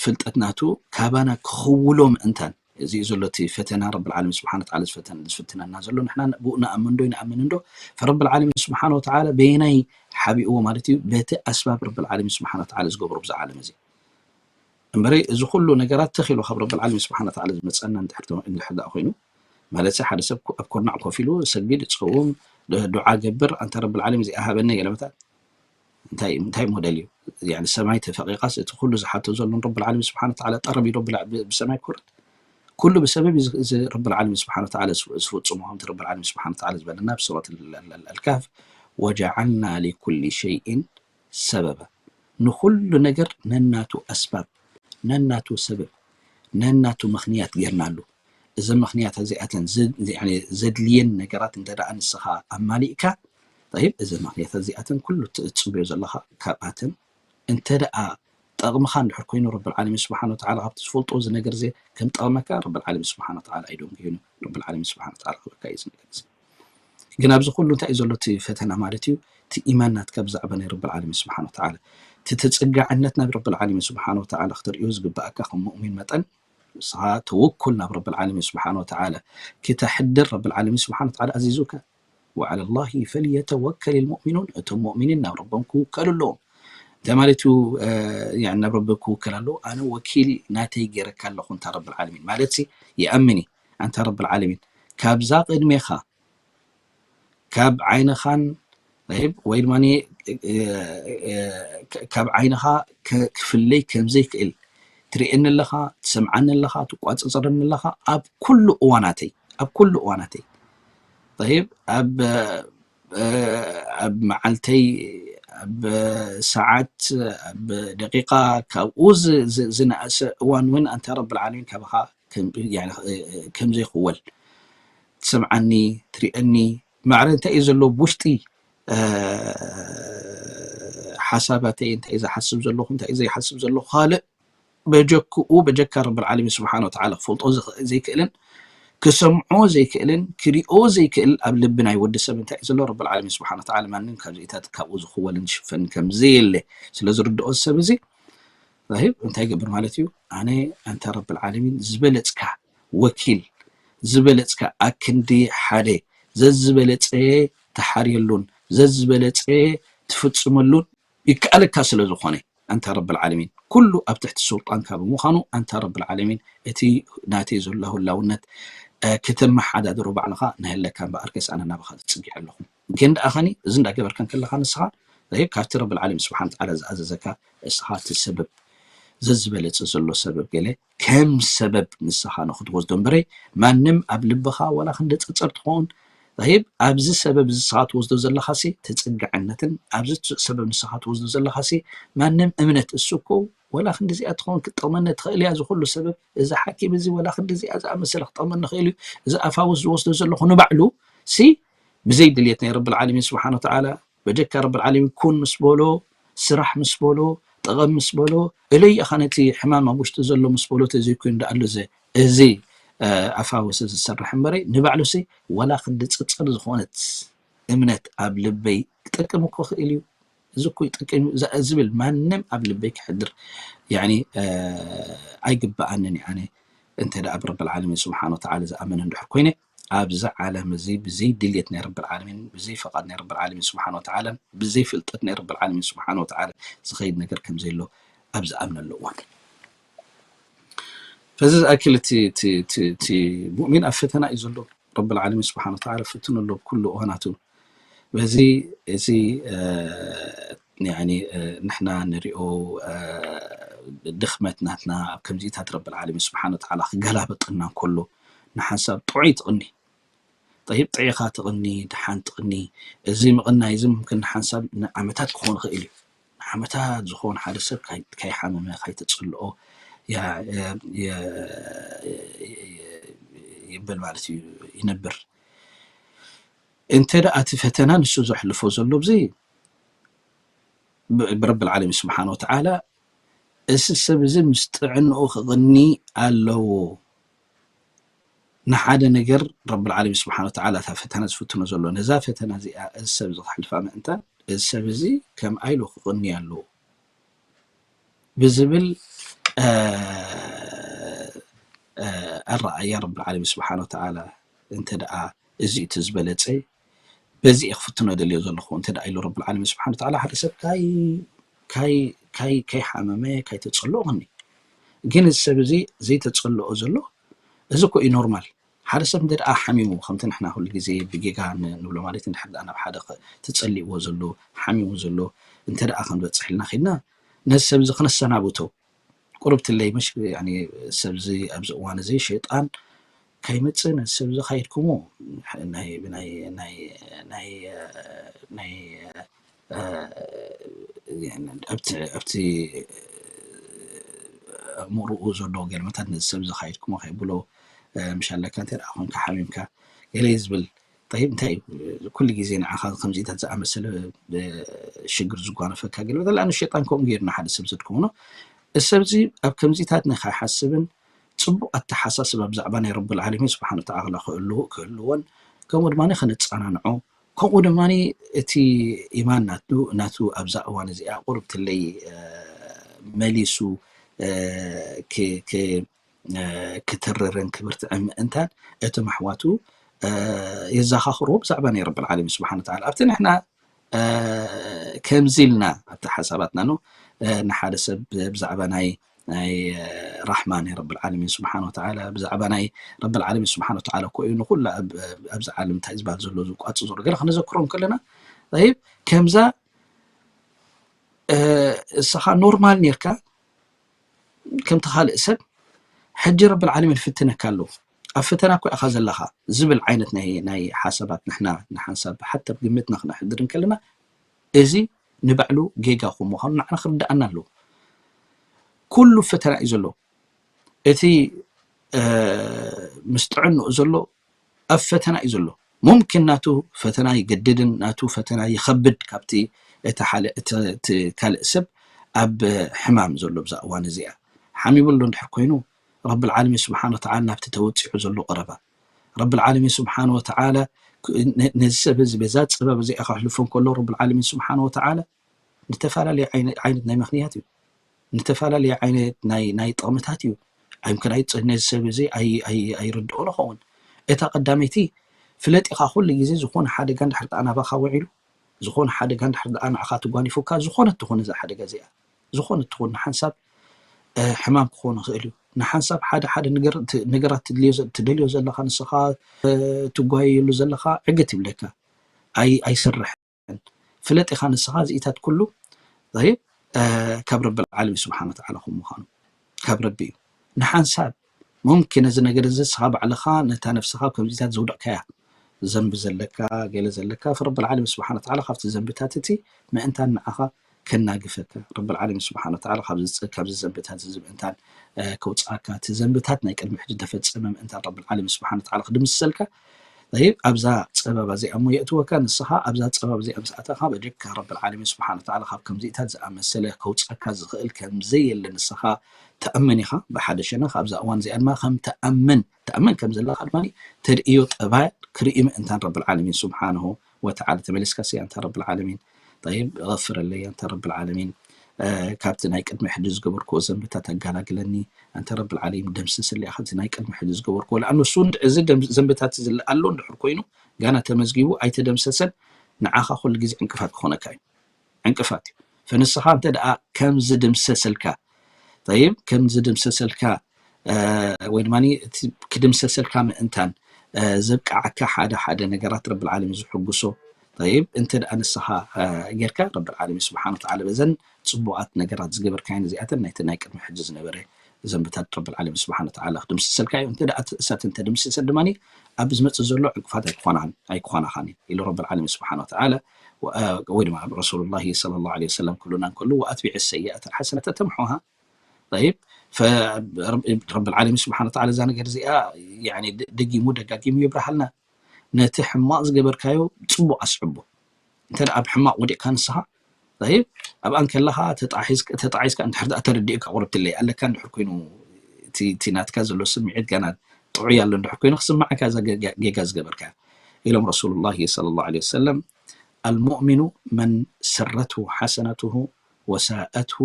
ፍልጠት ናቱ ካባና ክኽውሎ ምእንታን እዚ እዩ ዘሎ እቲ ፈተና ረብል ዓለሚን ስብሓን ወተዓላ ዝፈተን ዝፍትነና ዘሎ ንሕና ብኡ ንኣምን ዶ ይንኣምን እንዶ ፈረብል ዓለሚን ስብሓን ወተዓላ በየናይ ሓቢእዎ ማለት እዩ በቲ ኣስባብ ረብል ዓለሚን ስብሓን ወተዓላ ዝገብሮ ብዛ ዓለም እዚ እምበረይ እዚ ኩሉ ነገራት ተኺሉ ካብ ረብል ዓለሚን ስብሓን ወተዓላ ዝመፀና እንድሕር ኮይኑ ማለት ሓደ ሰብ ኣብ ኮርናዕ ኮፍ ኢሉ ሰግድ ፀውም ዱዓ ገብር ኣንተ ረብል ዓለሚን እዚኣ ሃበኒ ገለመታት እንታይ እንታይ ሞዴል እዩ ሰማይ ተፈቂቃስ እቲ ኩሉ ዝሓቶ ዘሎ ረብል ዓለሚን ስብሓን ወተዓላ ጠረብ ኢሎ ብሰማይ ክወርድ ኩሉ ብሰበብ እዚ ረብል ዓለሚን ስብሓን ወተዓላ ዝፍፅሞ ከምቲ ረብል ዓለሚን ስብሓን ወተዓላ ዝበለና ብሱረት ኣልካፍ ወጀዓልና ሊኩሊ ሸይእን ሰበባ ንኩሉ ነገር ነናቱ ኣስባብ ነናቱ ሰበብ ነናቱ ምክንያት ጌርናሉ እዘን ምክንያት እዚኣተን ዘድልየን ነገራት እንተ ደኣ ንስኻ ኣማሊእካ ጠይብ እዘን ምክንያት እዚኣተን ኩሉ ትፅበዮ ዘለኻ ካብኣተን እንተ ደኣ ጠቕምኻ እንድሕር ኮይኑ ረብል ዓለሚን ስብሓን ወተዓላ ካብቲ ዝፈልጦ እዚ ነገር እዚ ከም ጠቕመካ ረብል ዓለሚን ስብሓን ወተዓላ ኣይደንጉዩን። ረብል ዓለሚን ስብሓን ወተዓላ ክበካ እዩ እዚ ነገር እዚ። ግን ኣብዚ ኩሉ እንታይ እዩ ዘሎ እቲ ፈተና ማለት እዩ? እቲ ኢማን ናትካ ብዛዕባ ናይ ረብል ዓለሚን ስብሓን ወተዓላ፣ እቲ ተፀጋዕነት ናብ ረብል ዓለሚን ስብሓን ወተዓላ ክተርእዮ ዝግባኣካ ከም ሙእሚን መጠን ንስኻ ተወኩል ናብ ረብል ዓለሚን ስብሓን ወተዓላ ክተሕድር ረብል ዓለሚን ስብሓን ወተዓላ ኣዚዙካ። ወዓላ ላሂ ፈልየተወከል ልሙእሚኑን፣ እቶም ሙእሚኒን ናብ ረቦም ክውከሉ ኣለዎም። እንታይ ማለት እዩ? ናብ ረቢ ክውከል ኣለዎ። ኣነ ወኪል ናተይ ገይረካ ኣለኹ እንታ ረብል ዓለሚን ማለት ሲ ይኣምን እዩ። ኣንታ ረብል ዓለሚን ካብዛ ቅድሜኻ ካብ ዓይንኻን ወይ ድማ ካብ ዓይንኻ ክፍለይ ከምዘይክእል ትርእየኒ ኣለኻ፣ ትሰምዓኒ ኣለኻ፣ ትቋፅፀረኒ ኣለኻ ኣብ ኩሉ እዋናተይ፣ ኣብ ኩሉ እዋናተይ። ጠይብ ኣብ ኣብ መዓልተይ፣ ኣብ ሰዓት፣ ኣብ ደቂቃ ካብኡ ዝነኣሰ እዋን እውን ኣንታ ረብል ዓለሚን ካባኻ ከምዘይክወል ትሰምዓኒ፣ ትርእየኒ። ማዕረ እንታይ እዩ ዘሎ ብውሽጢ ሓሳባተይ፣ እንታይ እዩ ዝሓስብ ዘለኹ፣ እንታይ እዩ ዘይሓስብ ዘለኹ ካልእ በጀክኡ በጀካ ረብል ዓለሚን ስብሓን ወተዓላ ክፈልጦ ዘይክእልን ክሰምዖ ዘይክእልን ክሪኦ ዘይክእል ኣብ ልቢ ናይ ወዲ ሰብ እንታይ እዩ ዘሎ ረብል ዓለሚን ስብሓን ወተዓላ ማንም ካብዚኢታት ካብኡ ዝኽወልን ዝሽፈንን ከምዘየለ ስለ ዝርድኦ ሰብ እዚ ራሂብ እንታይ ይገብር ማለት እዩ? ኣነ ኣንታ ረብል ዓለሚን ዝበለፅካ ወኪል ዝበለፅካ ኣክንዲ ሓደ ዘዝበለፀ ተሓርየሉን ዘዝበለፀ ትፍፅመሉን ይከኣለካ ስለ ዝኾነ ኣንታ ረብል ዓለሚን ኩሉ ኣብ ትሕቲ ሱልጣንካ ብምዃኑ ኣንታ ረብል ዓለሚን እቲ ናተይ ዘሎ ህላውነት ከተመሓዳድሮ ባዕልኻ ንህለካ እምበኣርከስ ኣነ ናባኻ ትፅጊዕ ኣለኹ። ግን ደኣ ኸኒ እዚ እንዳገበርከን ከለኻ ንስኻ ካብቲ ረብል ዓለሚን ስብሓን ተዓላ ዝኣዘዘካ እስኻ እቲ ሰበብ ዘዝበለፀ ዘሎ ሰበብ ገለ ከም ሰበብ ንስኻ ንክትወስዶ እምበረይ ማንም ኣብ ልብኻ ዋላ ክንዲ ፀፀር ትኸውን ራሂብ ኣብዚ ሰበብ እዚ ንስኻ ትወስዶ ዘለኻሲ ተፀጋዕነትን ኣብዚ ሰበብ ንስኻ ትወስዶ ዘለኻሲ ማንም እምነት እሱ እኮ ወላ ክንዲ እዚኣ ትኸውን ክትጠቕመኒ ትኽእል እያ ዝኩሉ ሰበብ እዚ ሓኪም እዚ ወላ ክንዲ እዚኣ ዝኣመሰለ ክጠቕመኒ ይኽእል እዩ እዚ ኣፋውስ ዝወስዶ ዘለኹ ንባዕሉ ሲ ብዘይ ድልየት ናይ ረብል ዓለሚን ስብሓን ወተዓላ በጀካ ረብል ዓለሚን ኩን ምስ በሎ ስራሕ ምስ በሎ ጠቐም ምስ በሎ እለይ ኢኻ ነቲ ሕማም ኣብ ውሽጢ ዘሎ ምስ በሎ ተዘይኮይኑ ደኣሉ እዚ ኣፋወሰ ዝሰርሕ እምበረይ ንባዕሉሲ ዋላ ክንዲ ፀፀር ዝኾነት እምነት ኣብ ልበይ ክጠቅም እኮ ክእል እዩ እዚ እኮ ይጠቅም እዩ ዝብል ማንም ኣብ ልበይ ክሕድር ኣይግበኣንን እየ ኣነ እንተ ደኣ ብረብል ዓለሚን ስብሓን ወተዓላ ዝኣምን እንድሕር ኮይነ ኣብዚ ዓለም እዚ ብዘይ ድልየት ናይ ረብል ዓለሚን ብዘይ ፈቓድ ናይ ረብል ዓለሚን ስብሓን ወተዓላን ብዘይ ፍልጠት ናይ ረብል ዓለሚን ስብሓን ወተዓላ ዝኸይድ ነገር ከም ዘየሎ ኣብ ዝኣምነሉ እዋን ፈዚ ዝኣክል እቲ ሙእሚን ኣብ ፈተና እዩ ዘሎ ረብል ዓለሚን ስብሓን ወተዓላ ፈትኑ ኣሎ ኩሉ እዋናቱ በዚ እዚ ንሕና ንሪኦ ድኽመት ናትና ኣብ ከምዚኢታት ረብል ዓለሚን ስብሓን ወተዓላ ክገላበጠና እንከሎ ንሓንሳብ ጥዑይ ትቕኒ ጠይብ ጥዒኻ ትቕኒ ድሓን ትቕኒ እዚ ምቕናይ እዚ ምምክን ንሓንሳብ ንዓመታት ክኾን ይኽእል እዩ ንዓመታት ዝኾን ሓደ ሰብ ካይሓመመ ካይተፅልኦ ይብል ማለት እዩ ይነብር እንተ ደኣ እቲ ፈተና ንሱ ዘሕልፎ ዘሎ ብዚ ብረብል ዓለሚን ስብሓን ወተዓላ እዚ ሰብ እዚ ምስ ጥዕንኡ ክቕኒ ኣለዎ ንሓደ ነገር ረብል ዓለሚን ስብሓን ወተዓላ እታ ፈተና ዝፍትኖ ዘሎ ነዛ ፈተና እዚኣ እዚ ሰብ እዚ ክሕልፋ ምእንታን እዚ ሰብ እዚ ከምኣ ኢሉ ክቕኒ ኣለዎ ብዝብል ኣረኣያ ረብል ዓለሚን ስብሓን ወተዓላ እንተ ደኣ እዚ እቲ ዝበለፀ በዚ እየ ክፍትኖ ደልዮ ዘለኹ እንተ ደኣ ኢሉ ረብል ዓለሚን ስብሓን ወተዓላ ሓደ ሰብ ካይ ካይ ካይ ከይሓመመ ካይተፀልኦ ኸኒ ግን እዚ ሰብ እዚ ዘይተፀልኦ ዘሎ እዚ እኮ እዩ ኖርማል ሓደ ሰብ እንተ ደኣ ሓሚሙ ከምቲ ንሕና ኩሉ ግዜ ብጌጋ ንብሎ ማለት እንድሕር ደኣ ናብ ሓደ ተፀሊእዎ ዘሎ ሓሚሙ ዘሎ እንተ ደኣ ክንበፅሕ ኢልና ኺድና ነዚ ሰብ እዚ ክነሰናብቶ ቁርብትለይ ምሽ ሰብዚ ኣብዚ እዋን እዚ ሸይጣን ከይመፅእ ነዚ ሰብዚ ካይድኩሞ ናይ ናይ ናይ ናይ ናይ ኣብቲ ኣብቲ ኣእምሮኡ ዘሎ ገልመታት ነዚ ሰብዚ ካይድኩሞ ከይብሎ ምሽ ኣለካ እንተ ደኣ ኮንካ ሓሚምካ ገለ ዝብል ጠይብ እንታይ እዩ ኩሉ ግዜ ንዓኻ ከምዚታት ዝኣመሰለ ሽግር ዝጓነፈካ ገለ በለ ኣነ ሸጣን ከምኡ ገይሩ ንሓደ ሰብ ዘድክምኖ እሰብዚ ኣብ ከምዚታት ንኸይሓስብን ፅቡቅ ኣተሓሳስባ ብዛዕባ ናይ ረብል ዓለሚን ስብሓን ወተዓላ ክህልዎ ክህልዎን ከምኡ ድማ ከነፀናንዖ ከምኡ ድማ እቲ ኢማን ናቱ ናቱ ኣብዛ እዋን እዚኣ ቁርብትለይ መሊሱ ክትርርን ክብርትዕን ምእንታን እቶም ኣሕዋቱ የዘኻኽርዎ ብዛዕባ ናይ ረብል ዓለሚን ስብሓን ወተዓላ ኣብቲ ንሕና ከምዚ ኢልና ኣብቲ ሓሳባትና ነው ንሓደ ሰብ ብዛዕባ ናይ ናይ ራሕማ ናይ ረብል ዓለሚን ስብሓን ወተዓላ ብዛዕባ ናይ ረብል ዓለሚን ስብሓን ወተዓላ እኮ እዩ ንኩሉ ኣብዚ ዓለም እንታይ ዝበሃል ዘሎ ዝቋጽ ዘሎ ገለ ክነዘክሮም ከለና ይብ ከምዛ እስኻ ኖርማል ኔርካ ከምቲ ካልእ ሰብ ሕጂ ረብል ዓለሚን ፍትነካ ኣለዉ ኣብ ፈተና እኮ ኢኻ ዘለኻ ዝብል ዓይነት ናይ ናይ ሓሳባት ንሕና ንሓንሳብ ሓተብ ግምትና ክነሕድር እንከለና እዚ ንባዕሉ ጌጋ ከም ምዃኑ ንዓና ክርድኣና ኣለዎ። ኩሉ ፈተና እዩ ዘሎ። እቲ ምስ ጥዕንኡ ዘሎ ኣብ ፈተና እዩ ዘሎ። ሙምኪን ናቱ ፈተና ይገድድን ናቱ ፈተና ይኸብድ ካብቲ እቲ ሓደ እቲ ካልእ ሰብ ኣብ ሕማም ዘሎ ብዛ እዋን እዚኣ ሓሚሙ ኣሎ እንድሕር ኮይኑ ረብል ዓለሚን ስብሓን ወተዓላ ናብቲ ተወፂዑ ዘሎ ቀረባ ረብል ዓለሚን ስብሓን ወተዓላ ነዚ ሰብ እዚ በዛ ፀበብ እዚኣ ከሕልፎ እንከሎ ረብል ዓለሚን ስብሓን ወተዓላ ንተፈላለየ ዓይነት ናይ ምኽንያት እዩ ንተፈላለየ ዓይነት ናይ ናይ ጥቕምታት እዩ ኣይምክን ነዚ ሰብ እዚ ኣይርድኦ ንኸውን እታ ቀዳመይቲ ፍለጥ ኢኻ ኩሉ ግዜ ዝኾነ ሓደጋ እንድሕር ደኣ ናባኻ ውዒሉ ዝኾነ ሓደጋ እንድሕር ደኣ ንዓኻ ትጓኒፉካ ዝኾነ ትኹን እዛ ሓደጋ እዚኣ ዝኾነ ትኹን ንሓንሳብ ሕማም ክኾን ይኽእል እዩ ንሓንሳብ ሓደ ሓደ ነገራት ትደልዮ ዘለኻ ንስኻ ትጓየየሉ ዘለኻ ዕግት ይብለካ ኣይሰርሕ ፍለጥ ኢኻ ንስኻ እዚኢታት ኩሉ ካብ ረብል ዓለሚን ስብሓን ወተዓላ ከም ምዃኑ ካብ ረቢ እዩ ንሓንሳብ ሙምኪን እዚ ነገር እዚ ንስኻ ባዕልኻ ነታ ነፍስኻ ከምዚታት ዘውደቕካያ ዘንቢ ዘለካ ገለ ዘለካ ረብል ዓለሚን ስብሓን ወተዓላ ካብቲ ዘንብታት እቲ ምእንታን ንዓኻ ከናግፈካ ረብል ዓለሚን ስብሓን ወተዓላ ካብዚ ዘንብታት እዚ ምእንታን ከውፅኣካ እቲ ዘንብታት ናይ ቅድሚ ሕጂ ተፈፀመ ምእንታን ረብል ዓለሚን ስብሓን ወተዓላ ክድምስሰልካ ኣብዛ ፀበባ እዚኣ እሞ የእትወካ ንስኻ ኣብዛ ፀበባ እዚኣ ምስ ኣተኻ በጀካ ረብል ዓለሚን ስብሓን ወተዓላ ካብ ከምዚኢታት ዝኣመሰለ ከውፀካ ዝኽእል ከምዘየለ ንስኻ ተኣምን ኢኻ ብሓደ ሸነኽ ኣብዛ እዋን እዚኣ ድማ ከም ተኣምን ተኣምን ከም ዘለኻ ድማ ተርእዮ ጠባይ ክርኢ ምእንታን ረብል ዓለሚን ስብሓንሁ ወተዓላ ተመሊስካ ሲ ኣንታ ረብል ዓለሚን طيب غفر لي ኣንታ ረብል ዓለሚን ካብቲ ናይ ቅድሚ ሕጂ ዝገበርክዎ ዘንብታት ኣጋላግለኒ ኣንተ ረብል ዓለሚን ደምስስለይ ካብቲ ናይ ቅድሚ ሕጂ ዝገበርክዎ ለኣኑ እሱ እዚ ዘንብታት ዝለኣሎ እንድሕር ኮይኑ ጋና ተመዝጊቡ ኣይተደምሰሰን ንዓኻ ኩሉ ግዜ ዕንቅፋት ክኾነካ እዩ ዕንቅፋት እዩ ፈንስኻ እንተ ደኣ ከም ዝድምሰሰልካ طيب ከም ዝድምሰሰልካ ወይ ድማ ክድምሰሰልካ ምእንታን ዘብቅዓካ ሓደ ሓደ ነገራት ረብል ዓለሚን ዝሕጉሶ طيب እንተ ደኣ ንስኻ ጌርካ ረብል ዓለሚን ስብሓን ወተዓላ በዘን ፅቡቓት ነገራት ዝገበርካየን እዚኣተን ናይቲ ናይ ቅድሚ ሕጂ ዝነበረ ዘንብታት ረብል ዓለሚን ስብሓን ወተዓላ ክድምስሰልካ እዩ እንተ ደኣ እሳት እንተ ድምስሰ ድማ ኣብ ዝመፅእ ዘሎ ዕንቅፋት ኣይኮናኻን ኣይኮናኻን ኢሉ ረብል ዓለሚን ስብሓን ወተዓላ ወይ ድማ ረሱሉላሂ ሰለላሁ ዐለይሂ ወሰለም ክብሉና እንከሉ ወኣትቢዕ ሰይኣት ሓሰነተ ተምሑሃ طيب ረብል ዓለሚን ስብሓን ወተዓላ እዛ ነገር እዚኣ ደጊሙ ደጋጊሙ የብርሃልና ነቲ ሕማቕ ዝገበርካዮ ፅቡቕ ኣስዕቦ እንተ ኣብ ሕማቕ ወዲቕካ ንስኻ طيب ኣብኣን ከለኻ ተጣሒስካ እንድሕር ደኣ ተረዲእካ ቁርብትለይ ኣለካ እንድሕር ኮይኑ እቲ ናትካ ዘሎ ስምዒት ገና ጥዑይ ኣሎ እንድሕር ኮይኑ ክስማዓካ እዛ ጌጋ ዝገበርካ ኢሎም ረሱሉላሂ ሰለላሁ ዐለይሂ ወሰለም المؤمن من سرته حسنته وساءته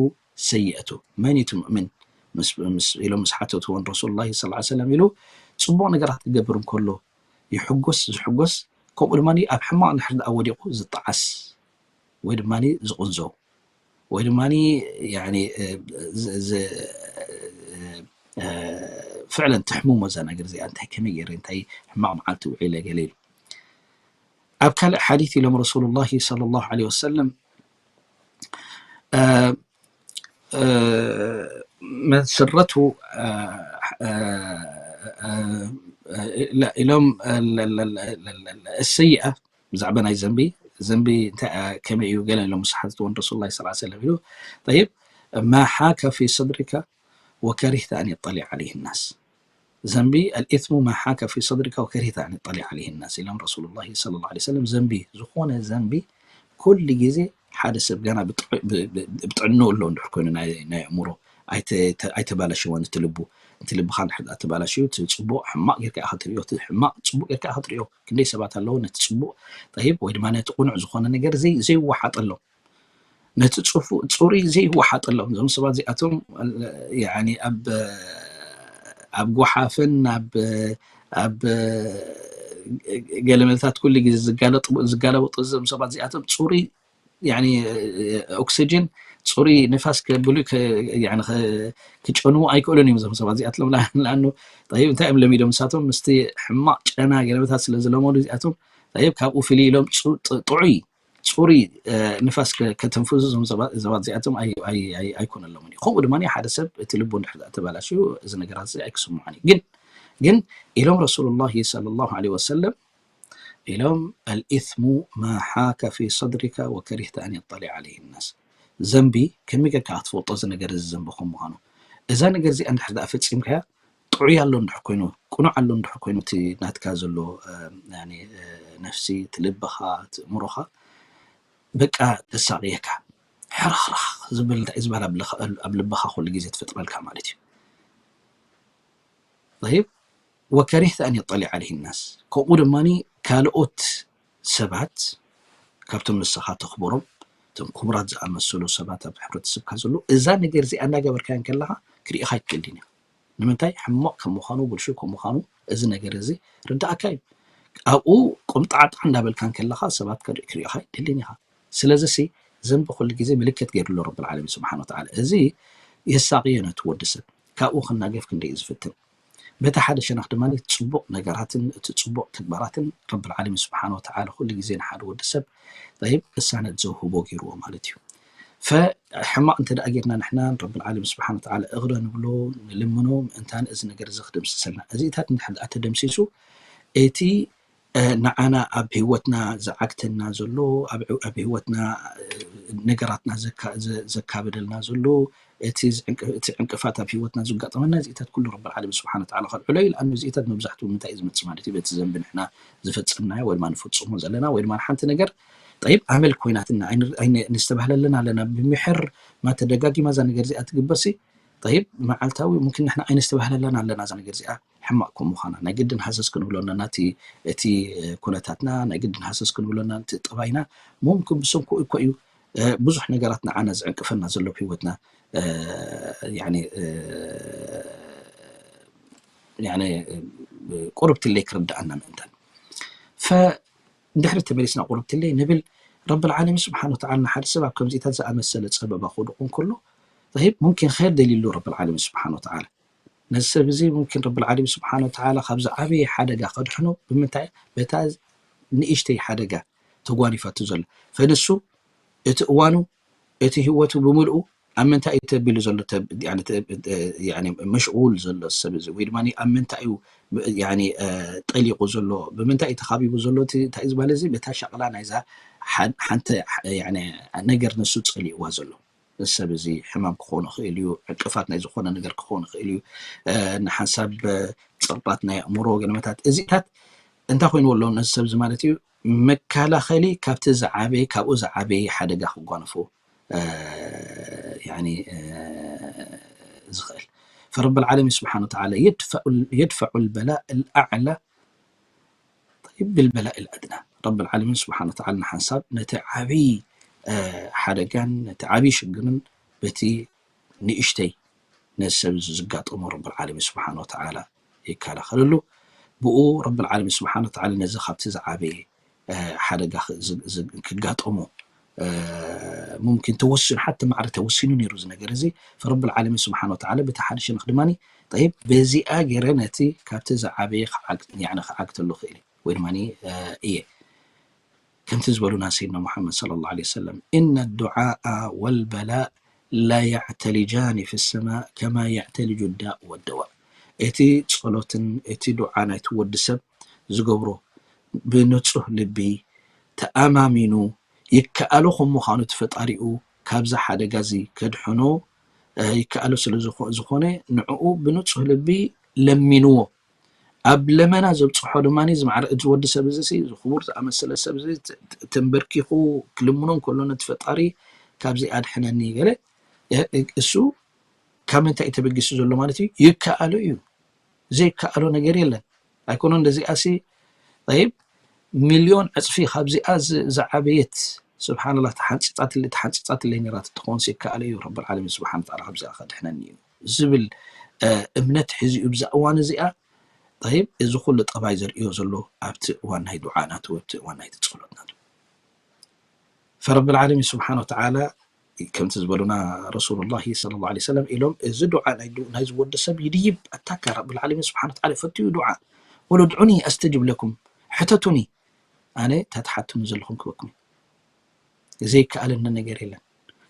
سيئته መን እቲ ሙእሚን ኢሎም ምስ ሓተትዎ ረሱሉላሂ ሰለላሁ ዐለይሂ ወሰለም ኢሉ ፅቡቕ ነገራት ክገብር እንከሎ ይሕጎስ ዝሕጎስ ከምኡ ድማ ኣብ ሕማቕ እንድሕር ደኣ ወዲቑ ዝጠዓስ ወይ ድማ ዝቕንዞ ወይ ድማ ፍዕለን ተሕምሞ እዛ ነገር እዚኣ እንታይ ከመይ ገይረ እንታይ ሕማቕ መዓልቲ ውዒለ ገለ ኢሉ ኣብ ካልእ ሓዲት ኢሎም ረሱሉላሂ ሰለላሁ ዐለይሂ ወሰለም من سرته ኢሎም السيئة ብዛዕባ ናይ ዘንቢ ዘንቢ ከመይ እዩ ገለ ኢሎም ዝሓትትዎ ረሱል ላ ላ ሰለም ኢሉ طيب ما حاك في صدرك وكرهت أن يطلع عليه الناس ዘንቢ الإثم ما حاك في صدرك وكرهت أن يطلع عليه الناس ኢሎም ረሱሉላሂ ሰለላሁ ዐለይሂ ወሰለም። ዘንቢ፣ ዝኾነ ዘንቢ ኩሉ ግዜ ሓደ ሰብ ገና ብጥዕ-፣ ብ-፣ ብ-፣ ብጥዕንኡ ኣሎ እንድሕር ኮይኑ ናይ፣ ናይ ኣእምሮ ኣይተ-፣ ኣይተባላሸወን እቲ ልቡ። እቲ ልብኻ እንድሕር ደኣ ተባላሽዩ እቲ ጽቡቕ ሕማቕ ጌርካ ኢኻ ትርእዮ፣ እቲ ሕማቕ ጽቡቕ ጌርካ ኢኻ ትርእዮ። ክንደይ ሰባት ኣለዉ ነቲ ጽቡቕ ጠይብ ወይ ድማ ነቲ ቅኑዕ ዝኾነ ነገር ዘይ-፣ ዘይወሓጠሎም። ነቲ ጽፉ-፣ ጽሩይ ዘይወሓጠሎም። እዞም ሰባት እዚኣቶም፣ ያኒ፣ ኣብ፣ ኣብ ጓሓፍን ኣብ፣ ኣብ ገለመለታት ኩሉ ግዜ ዝጋለጡ-፣ ዝጋለበጡ እዞም ሰባት እዚኣቶም ጽሩይ፣ ያኒ፣ ኦክሲጅን፣ ጽሩይ ንፋስ ከብሉ ከ-፣ ያኒ፣ ከ-፣ ክጨንዉ ኣይክእሉን እዮም እዞም ሰባት እዚኣቶም። ለኣኑ፣ ጠይብ፣ እንታይ እዮም ለሚዶም ንሳቶም? ምስቲ ሕማቕ ጨና ገለመለታት ስለ ዝለመዱ እዚኣቶም፣ ጠይብ፣ ካብኡ ፍልይ ኢሎም ጽ-፣ ጥ-፣ ጥዑይ፣ ጽሩይ፣ እ፣ ንፋስ ከ-፣ ከተንፍሱ እዞም ዘባ-፣ ሰባት እዚኣቶም ኣይ-፣ ኣይ-፣ ኣይ-፣ ኣይኮነሎምን እዩ። ከምኡ ድማ ሓደ ሰብ እቲ ልቡ እንድሕር ደኣ ተባላሽዩ እዚ ነገራት እዚ ኣይክስምዖን እዩ። ግን፣ ግን ኢሎም ረሱሉላሂ ሰለላሁ ዐለይሂ ወሰለም ኢሎም፣ الإثم ما حاك في صدرك وكرهت أن يطلع عليه الناس። ዘንቢ ከመይ ጌርካ ክትፈልጦ እዚ ነገር እዚ ዘንቢ ከም ምዃኑ? እዛ ነገር እዚኣ እንድሕር ደኣ ፈጺምካያ ጥዑይ ኣሎ እንድሕር ኮይኑ፣ ቅኑዕ ኣሎ እንድሕር ኮይኑ፣ እቲ ናትካ ዘሎ፣ እ፣ ያኒ፣ እ፣ ነፍሲ፣ እቲ ልብኻ፣ እቲ እምሮኻ፣ በቃ ተሳቕየካ። ሕርኽርኽ ዝብል እንታይ እዩ ዝበሃል ኣብ ልኻ-፣ ኣብ ልብኻ ኩሉ ግዜ ትፈጥረልካ ማለት እዩ። ጠይብ፣ وكرهت أن يطلع عليه الناس። ከምኡ ድማ ካልኦት ሰባት ካብቶም ንስኻ ተኽብሮም፣ እቶም ክቡራት ዝኣመሰሉ ሰባት ኣብ ሕብረተሰብካ ዘለዉ፣ እዛ ነገር እዚኣ እናገበርካያ እንከለኻ ክርእኻ ኣይትደልን ኢኻ። ንምንታይ? ሕማቕ ከም ምዃኑ፣ ብልሹው ከም ምዃኑ እዚ ነገር እዚ ርዳእካ እዩ። ኣብኡ ቆምጣዕጣዕ እንዳበልካ እንከለኻ ሰባት ክርኢ-፣ ክርእኻ ኣይትደልን ኢኻ። ስለዚ ሲ ዘንቢ ኩሉ ግዜ ምልክት ገይሩሉ ረብል ዓለሚን ስብሓን ወተዓላ። እዚ የሳቕዮ ነቲ ወዲ ሰብ። ካብኡ ክናገፍ ክንደይ እዩ ዝፍትን። በቲ ሓደ ሸነኽ ድማ እቲ ጽቡቕ ነገራትን እቲ ጽቡቕ ተግባራትን ረብል ዓለሚን ስብሓን ወተዓላ ኩሉ ግዜ ንሓደ ወዲ ሰብ፣ ጠይብ፣ እሳነት ዘውህቦ ገይርዎ ማለት እዩ። ፈ-፣ ሕማቕ እንተ ደኣ ጌርና ንሕና ንረብል ዓለሚን ስብሓን ወተዓላ እቕረ ንብሎ፣ ንልምኖ፣ ምእንታን እዚ ነገር እዚ ክድምስሰልና። እዚታት እንድሕር ደኣ ተደምሲሱ፣ እቲ፣ እ፣ ንዓና ኣብ ህይወትና ዝዓግተና ዘሎ፣ ኣብ፣ ኣብ ህይወትና፣ እ፣ ነገራትና ዘካ-፣ ዘ-፣ ዘካብደልና ዘሎ፣ እቲ ዝዕንቅ-፣ እቲ ዕንቅፋት ኣብ ህይወትና ዘጋጠመና፣ እዚታት ኩሉ ረብል ዓለሚን ስብሓን ወተዓላ ከልዕሎ እዩ። ለኣኑ እዚታት መብዛሕትኡ ምንታይ እዩ ዝመጽእ ማለት እዩ? በቲ ዘንቢ ንሕና ዝፈጸምናዮ ወይ ድማ ንፍጽሞ ዘለና ወይ ድማ ንሓንቲ ነገር፣ ጠይብ፣ ኣመል ኮይናትና፣ ኣይን-፣ ኣይን-፣ ንስተባህለለን ኣለና። ብምሕር ማ ተደጋጊማ እዛ ነገር እዚኣ ትግበርሲ፣ ጠይብ፣ መዓልታዊ ሙምኪን ንሕና ኣይንስተባህለለን ኣለና እዛ ነገር እዚኣ ሕማቕ ከም ምዃና። ናይ ግድን ሃሰስ ክንብሎ ኣለና እቲ፣ እቲ፣ እ፣ ኩነታትና፣ ናይ ግድን ሃሰስ ክንብሎ ኣለና እቲ ጠባይና። ሙምኪን ብሰንኩ እኮ እዩ፣ እ፣ ብዙሕ ነገራት ንዓና ዝዕንቅፈና ዘሎ ኣብ ህይወትና፣ እ፣ ያኒ፣ እ፣ ያኒ፣ እ፣ ቁርብትለይ ክርድኣና ምእንታን። ፈ-፣ እንድሕሪ ተመሊስና ቁርብትለይ ንብል፣ ረብል ዓለሚን ስብሓን ወተዓላ ንሓደ ሰብ ኣብ ከምዚታት ዝኣመሰለ ጸበባ ክወድቑ እንከሎ፣ ጠይብ፣ ሙምኪን ኸይር ደልዩሉ ረብል ዓለሚን ስብሓን ወተዓላ። ነዚ ሰብ እዚ ሙምኪን ረብል ዓለሚን ስብሓን ወተዓላ ካብ ዝዓበየ ሓደጋ ከድሕኖ ብምንታይ? በታ ንእሽተይ ሓደጋ ተጓኒፋቱ ዘሎ። ፈንሱ እቲ እዋኑ፣ እቲ ህይወቱ ብምልኡ ኣብ ምንታይ እዩ ተቢሉ ዘሎ? ተ-፣ ያኒ፣ ተ-፣ ያኒ፣ መሽጉል ዘሎ ሰብ እዚ፣ ወይ ድማ ኣብ ምንታይ እዩ፣ ያኒ፣ እ፣ ጠሊቑ ዘሎ? ብምንታይ እዩ ተኻቢቡ ዘሎ? እቲ እንታይ እዩ ዝበሃል እዚ? በታ ሸቕላ ናይዛ ሓ-፣ ሓንቲ፣ ያኒ፣ ነገር ንሱ ጸሊእዋ ዘሎ። እዚ ሰብ እዚ ሕማም ክኸውን ይኽእል እዩ፣ ዕንቅፋት ናይ ዝኾነ ነገር ክኸውን ይኽእል እዩ፣ እ፣ ንሓንሳብ፣ እ፣ ጸቕጣት ናይ ኣእምሮ ገለመታት፣ እዚታት እንታይ ኮይንዎ ኣሎ ነዚ ሰብ እዚ ማለት እዩ? መከላኸሊ ካብቲ ዝዓበየ፣ ካብኡ ዝዓበየ ሓደጋ ክጓነፎ፣ እ፣ ያኒ፣ እ፣ ዝኽእል። فرب العالمين سبحانه وتعالى يدفع، يدفع البلاء الأعلى طيب بالبلاء الأدنى። ረብል ዓለሚን ስብሓን ወተዓላ ንሓንሳብ ነቲ ዓብዪ፣ እ፣ ሓደጋን ነቲ ዓብዪ ሽግርን በቲ ንእሽተይ ነዚ ሰብ እዚ ዝጋጠሞ ረብል ዓለሚን ስብሓን ወተዓላ ይከላኸለሉ። ብኡ ረብል ዓለሚን ስብሓን ወተዓላ ነዚ ካብቲ ዝዓበየ፣ እ፣ ሓደጋ ክ-፣ ዝ-፣ ዝ-፣ ክጋጠሞ፣ እ፣ ሙምኪን ተወሲኑ፣ ሓቲ ማዕረ ተወሲኑ ነይሩ እዚ ነገር እዚ። ፈረብል ዓለሚን ስብሓን ወተዓላ በቲ ሓደ ሸነኽ ድማ፣ ጠይብ፣ በዚኣ ገይረ ነቲ ካብቲ ዝዓበየ ክዓግ-፣ ያኒ ክዓግተሉ ክእል እየ። ወይ ድማ፣ እ፣ እየ። ከምቲ ዝበሉና ሰይድና ሙሓመድ ሰለላሁ ዐለይሂ ወሰለም፣ إن الدعاء والبلاء لا يعتلجان في السماء كما يعتلج الداء والدواء። እቲ ጸሎትን እቲ ዱዓ ናይቲ ወዲ ሰብ ዝገብሮ ብንጹህ ልቢ ተኣማሚኑ ይከኣሎ ከም ምዃኑ እቲ ፈጣሪኡ ካብዚ ሓደጋ እዚ ከድሕኖ፣ እ፣ ይከኣሎ ስለ ዝኾ-፣ ዝኾነ ንዕኡ ብንጹህ ልቢ ለሚንዎ። ኣብ ለመና ዘብፅሖ ድማ እዚ ማዕረ፣ እዚ ወዲ ሰብ እዚ፣ እዚ ክቡር ዝኣመሰለ ሰብ እዚ ተንበርኪኹ ክልምኖ እንከሎ ነቲ ፈጣሪ ካብዚ ኣድሕነኒ ገለ፣ እሱ ካብ ምንታይ እዩ ተበጊሱ ዘሎ ማለት እዩ? ይከኣሎ እዩ። ዘይከኣሎ ነገር የለን። ኣይኮነ እንደዚኣሲ፣ ጠይብ፣ ሚልዮን ዕፅፊ ካብዚኣ ዝዓበየት፣ ስብሓንላ፣ ተሓንፂፃትለይ ነራ ትትኾንሲ ይከኣሎ እዩ፣ ረብል ዓለሚን ስብሓን ተዓላ ካብዚኣ ከድሕነኒ እዩ ዝብል እምነት ሒዙ እዩ ብዛ እዋን እዚኣ። ጠይብ፣ እዚ ኩሉ ጠባይ ዘርእዮ ዘሎ ኣብቲ እዋን ናይ ዱዓ ናቱ፣ ኣብቲ እዋን ናይቲ ፀሎት ናቱ። ፈረብል ዓለሚን ስብሓን ወተዓላ ከምቲ ዝበሉና ረሱሉላሂ ሰለላሁ ዐለይሂ ወሰለም ኢሎም፣ እዚ ዱዓ ናይ ዱ-፣ ናይዚ ወዲ ሰብ ይድይብ። ኣታካ ረብል ዓለሚን ስብሓን ወተዓላ ፈትዩ ዱዓ፣ "ቁል ድዑኒ ኣስተጅብ ለኩም፣ ሕተቱኒ፣ ኣነ እታ ትሓቱኒ ዘለኹም ክበኩም እዩ። ዘይከኣለኒ ነገር የለን."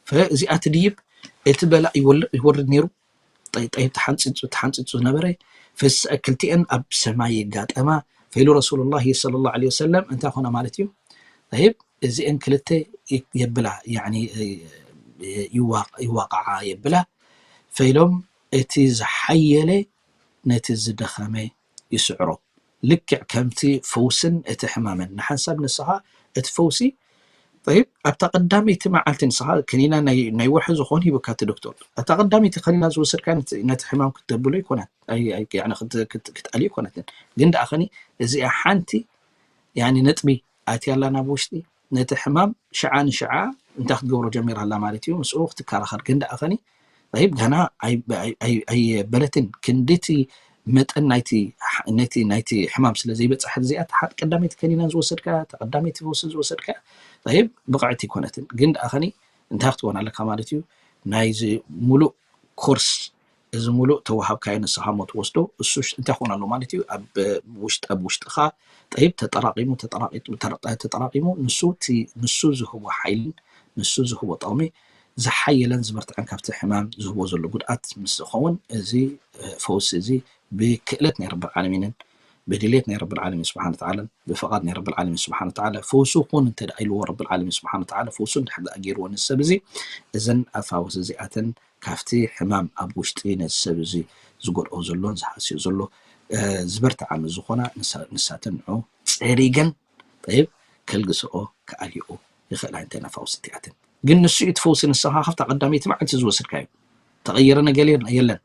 ፈእዚኣ ትድይብ፣ እቲ በላእ ይወል-፣ ይወርድ ነይሩ። ጠይ-፣ ጠይብ ተሓንፂፁ፣ ተሓንፂፁ ዝነበረ፣ ፈስ-፣ ክልቲኤን ኣብ ሰማይ ይጋጠማ። ፈኢሉ ረሱሉላሂ ሰለላሁ ዐለይሂ ወሰለም እንታይ ኮነ ማለት እዩ? ጠይብ፣ እዚኤን ክልተ ይ-፣ የብላ፣ ያኒ፣ እ፣ ይዋ-፣ ይዋቃዓ የብላ። ፈኢሎም እቲ ዝሓየለ ነቲ ዝደኸመ ይስዕሮ። ልክዕ ከምቲ ፈውስን እቲ ሕማምን። ንሓንሳብ ንስኻ እቲ ፈውሲ፣ ጠይብ፣ ኣብታ ቀዳመይቲ መዓልቲ ንስኻ ከኒና ናይ፣ ናይ ወርሒ ዝኾን ሂቡካ እቲ ዶክተር። ኣብታ ቀዳመይቲ ከኒና ዝወሰድካ ነቲ፣ ነቲ ሕማም ክትደብሎ ይኮነት። ኣይ፣ ኣይ፣ ያኒ ክት-፣ ክት-፣ ክትኣልዮ ይኮነትን። ግን ደኣ ኸኒ እዚኣ ሓንቲ፣ ያኒ ነጥቢ ኣትያላ ናብ ውሽጢ፣ ነቲ ሕማም ሽዓ ንሽዓ እንታይ ክትገብሮ ጀሚራ ኣላ ማለት እዩ? ምስኡ ክትከራኸር። ግን ደኣ ኸኒ፣ ጠይብ፣ ገና ኣይ-፣ ኣይ-፣ ኣይ-፣ ኣየበለትን። ክንድቲ መጠን ናይቲ ሕ-፣ ነቲ፣ ናይቲ ሕማም ስለ ዘይበጽሐት እዚኣ፣ እታ ሓ-፣ ቀዳመይቲ ከኒናን ዝወሰድካያ፣ እታ ቀዳመይቲ ፈውስን ዝወሰድካያ፣ ጠይብ፣ ብቕዕቲ ኣይኮነትን። ግን ደኣ ኸኒ እንታይ ክትኮን ኣለካ ማለት እዩ? ናይዚ ሙሉእ ኮርስ፣ እዚ ሙሉእ ተዋሃብካዮ ንስኻ እሞ ትወስዶ፣ እሱ ሽ-፣ እንታይ ክኾን ኣሎ ማለት እዩ? ኣብ ውሽጥ፣ ኣብ ውሽጥኻ፣ ጠይብ፣ ተጠራቒሙ፣ ተጠራቒ-፣ ተጠራ-፣ ተጠራቒሙ፣ ንሱ እቲ፣ ንሱ ዝህቦ ሓይልን ንሱ ዝህቦ ጥቕሚ ዝሓየለን ዝበርትዐን ካብቲ ሕማም ዝህቦ ዘሎ ጉድኣት ምስ ዝኸውን፣ እዚ፣ እ፣ ፈውሲ እዚ ብክእለት ናይ ረብል ዓለሚንን ብድሌት ናይ ረብል ዓለሚን ስብሓነ ወተዓላን ብፍቓድ ናይ ረብል ዓለሚን ስብሓነ ወተዓላ ፈውሱ ኩን እንተ ደኣ ኢልዎ ረብል ዓለሚን ስብሓነ ወተዓላ ፈውሱ እንድሕር ደኣ ገይርዎ ነዚ ሰብ እዚ፣ እዘን ኣፋውስ እዚኣተን ካብቲ ሕማም ኣብ ውሽጢ ነዚ ሰብ እዚ ዝጎድኦ ዘሎን ዝሃስዮ ዘሎ፣ እ፣ ዝበርትዓ ምስ ዝኾና ንሳ-፣ ንሳተን ንዑ ጸሪገን፣ ጠይብ፣ ከልግስኦ ክኣልይኦ ይኽእላ እንተን ኣፋውስ እቲኣተን። ግን ንሱ እዩ እቲ ፈውሲ፣ ንስኻ ካብታ ቀዳመይቲ መዓልቲ ዝወሰድካዮ ተቐየረ ነገር የለ-፣ የለን።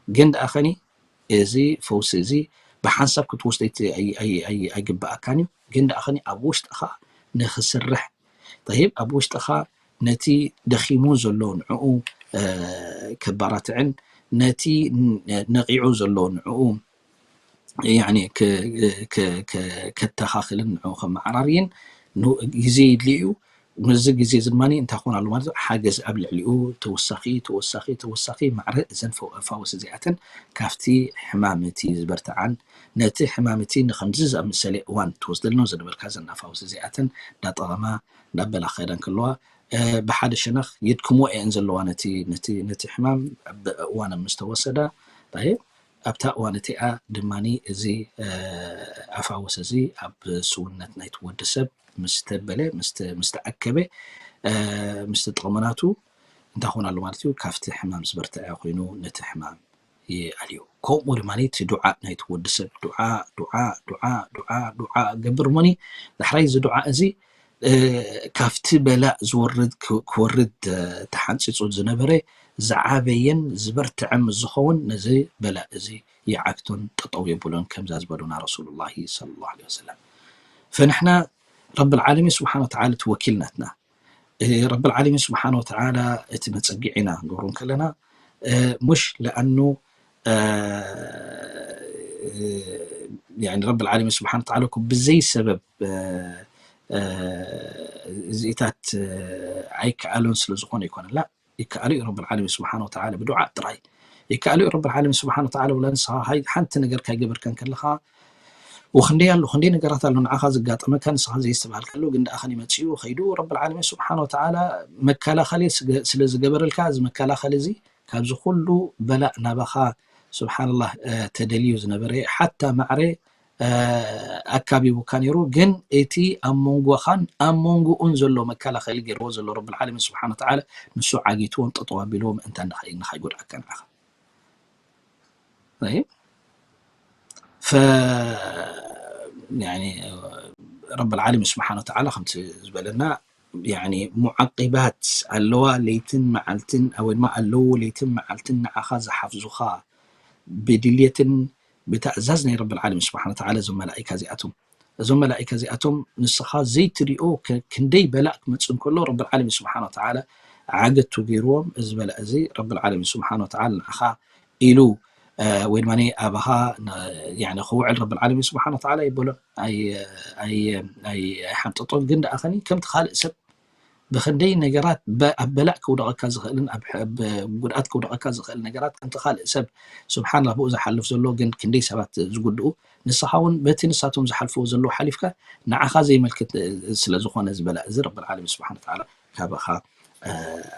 ግን ደኣ ኸኒ እዚ ፈውሲ እዚ ብሓንሳብ ክትወስዶ ኣይ-፣ ኣይ-፣ ኣይ-፣ ኣይግብኣካን እዩ። ግን ደኣ ኸኒ ኣብ ውሽጥኻ ንኽስርሕ፣ ጠይብ፣ ኣብ ውሽጥኻ ነቲ ደኺሙ ዘሎ ንዕኡ፣ እ፣ ከባራትዕን ነቲ ን-፣ ነቒዑ ዘሎ ንዕኡ፣ ያኒ፣ ከ-፣ ከ-፣ ከ-፣ ከተኻኽልን ንዕኡ ከመዓራርይን ን-፣ ግዜ ይድልዮ እዩ። ምስዚ ግዜ እዚ ድማ እንታይ ክኾን ኣሎ ማለት እዩ? ሓገዝ ኣብ ልዕሊኡ ተወሳኺ፣ ተወሳኺ፣ ተወሳኺ ማዕረ እዘን ፈ-፣ ፈዋሲ እዚኣተን ካብቲ ሕማም እቲ ዝበርትዓን ነቲ ሕማም እቲ ንኸምዚ ዝኣመሰለ እዋን ትወስደልና ዝነበርካ እዘን ፈዋሲ እዚኣተን እንዳጠቐማ እንዳበላ ክኸዳ እንከለዋ፣ እ፣ ብሓደ ሸነኽ የድክሞ እየን ዘለዋ ነቲ፣ ነቲ፣ ነቲ ሕማም ብእዋን ምስ ተወሰዳ፣ ጣይብ፣ ኣብታ እዋን እቲኣ ድማኒ እዚ፣ እ፣ ኣፋውስ እዚ ኣብ ስውነት ናይቲ ወዲ ሰብ ምስ ተበለ፣ ምስ ተ-፣ ምስ ተኣከበ፣ እ፣ ምስ ተጠቕመ ናቱ እንታይ ክኾን ኣሎ ማለት እዩ? ካብቲ ሕማም ዝበርትዐ ኮይኑ ነቲ ሕማም ይኣልዮ። ከምኡ ድማ እቲ ዱዓ ናይቲ ወዲ ሰብ ዱዓ፣ ዱዓ፣ ዱዓ፣ ዱዓ፣ ዱዓ ገብር እሞኒ፣ ዳሕራይ እዚ ዱዓ እዚ፣ እ፣ ካብቲ በላእ ዝወርድ፣ ክ-፣ ክወርድ፣ እ፣ ተሓንጺጹ ዝነበረ ዝዓበየን ዝበርትዐ ምስ ዝኸውን ነዚ በላእ እዚ ይዓግቶን ጠጠው የብሎን፣ ከምዛ ዝበሉና ረሱሉላሂ ሰለላሁ ዐለይሂ ወሰለም። ፈንሕና ረብል ዓለሚን ስብሓነ ወተዓላ እቲ ወኪል ናትና፣ እ፣ ረብል ዓለሚን ስብሓነ ወተዓላ እቲ መጸግዒና ክንገብሮ እንከለና፣ እ፣ ሙሽ ለኣኑ፣ እ፣ እ፣ ያኒ ረብል ዓለሚን ስብሓነ ወተዓላ እኮ ብዘይ ሰበብ፣ እ፣ እ፣ እዚኢታት፣ እ፣ ኣይከኣሎን ስለ ዝኾነ ኣይኮነን። ላ፣ ይከኣሎ እዩ ረብል ዓለሚን ስብሓነ ወተዓላ ብዱዓ ጥራይ። ይከኣሎ እዩ ረብል ዓለሚን ስብሓነ ወተዓላ፣ ወላ ንስኻ ሃይ-፣ ሓንቲ ነገር ካይገበርካ እንከለኻ፣ ወክንደይ ኣሎ፣ ክንደይ ነገራት ኣሎ ንዓኻ ዘጋጠመካ፣ ንስኻ ዘየስተብሃልካሉ፣ ግን ደኣ ኸን ይመጽኡ ኸይዱ፣ ረብል ዓለሚን ስብሓነ ወተዓላ መከላኸሊ ስገ-፣ ስለ ዝገበረልካ፣ እዚ መከላኸሊ እዚ ካብዚ ኩሉ በላእ ናባኻ፣ ስብሓንላህ፣ እ፣ ተደልዩ ዝነበረ፣ ሓታ ማዕረ፣ እ፣ ኣካቢቡካ ነይሩ። ግን እቲ ኣብ መንጎኻን ኣብ መንጎኡን ዘሎ መከላኸሊ ገይርዎ ዘሎ ረብል ዓለሚን ስብሓነ ወተዓላ፣ ንሱ ዓጊትዎን ጠጠው ኣቢልዎ ምእንታን ንኸይ-፣ ንኸይጎድኣካ ንዓኻ። ጠይብ። ረብ ዓለሚን ስብሓን ወተዓላ ከምቲ ዝበለና ሙዓቂባት ኣለዋ፣ ለይትን መዓልትን ወይ ድማ ኣለዉ ለይትን መዓልትን ንዓኻ ዝሓፍዙኻ ብድልየትን ብታእዛዝ ናይ ረብ ዓለሚን ስብሓን ወተዓላ እዞም መላኢካ እዚኣቶም እዞም መላኢካ እዚኣቶም ንስኻ ዘይትሪኦ ክንደይ በላእ ክመፅእ እንከሎ ረብ ዓለሚን ስብሓን ወተዓላ ዓገቱ ገይርዎም። እዚ በላእ እዚ ረብ ዓለሚን ስብሓን ወተዓላ ንዓኻ ኢሉ ወይ ድማ ኣባኻ ክውዕል ረብ ዓለሚን ስብሓን ወተዓላ ይበሎ ኣይሓንጠጦን። ግን ደኣ ኸኒ ከምቲ ካልእ ሰብ ብኽንደይ ነገራት ኣብ በላእ ከውደቐካ ዝኽእልን ኣብ ጉድኣት ከውደቐካ ዝኽእል ነገራት ከምቲ ካልእ ሰብ ስብሓንላ ብኡ ዝሓልፍ ዘሎ ግን ክንደይ ሰባት ዝጉድኡ ንስኻ እውን በቲ ንሳቶም ዝሓልፍዎ ዘለዉ ሓሊፍካ ንዓኻ ዘይመልክት ስለ ዝኾነ እዚ በላእ እዚ ረብ ዓለሚን ስብሓን ወተዓላ ካባኻ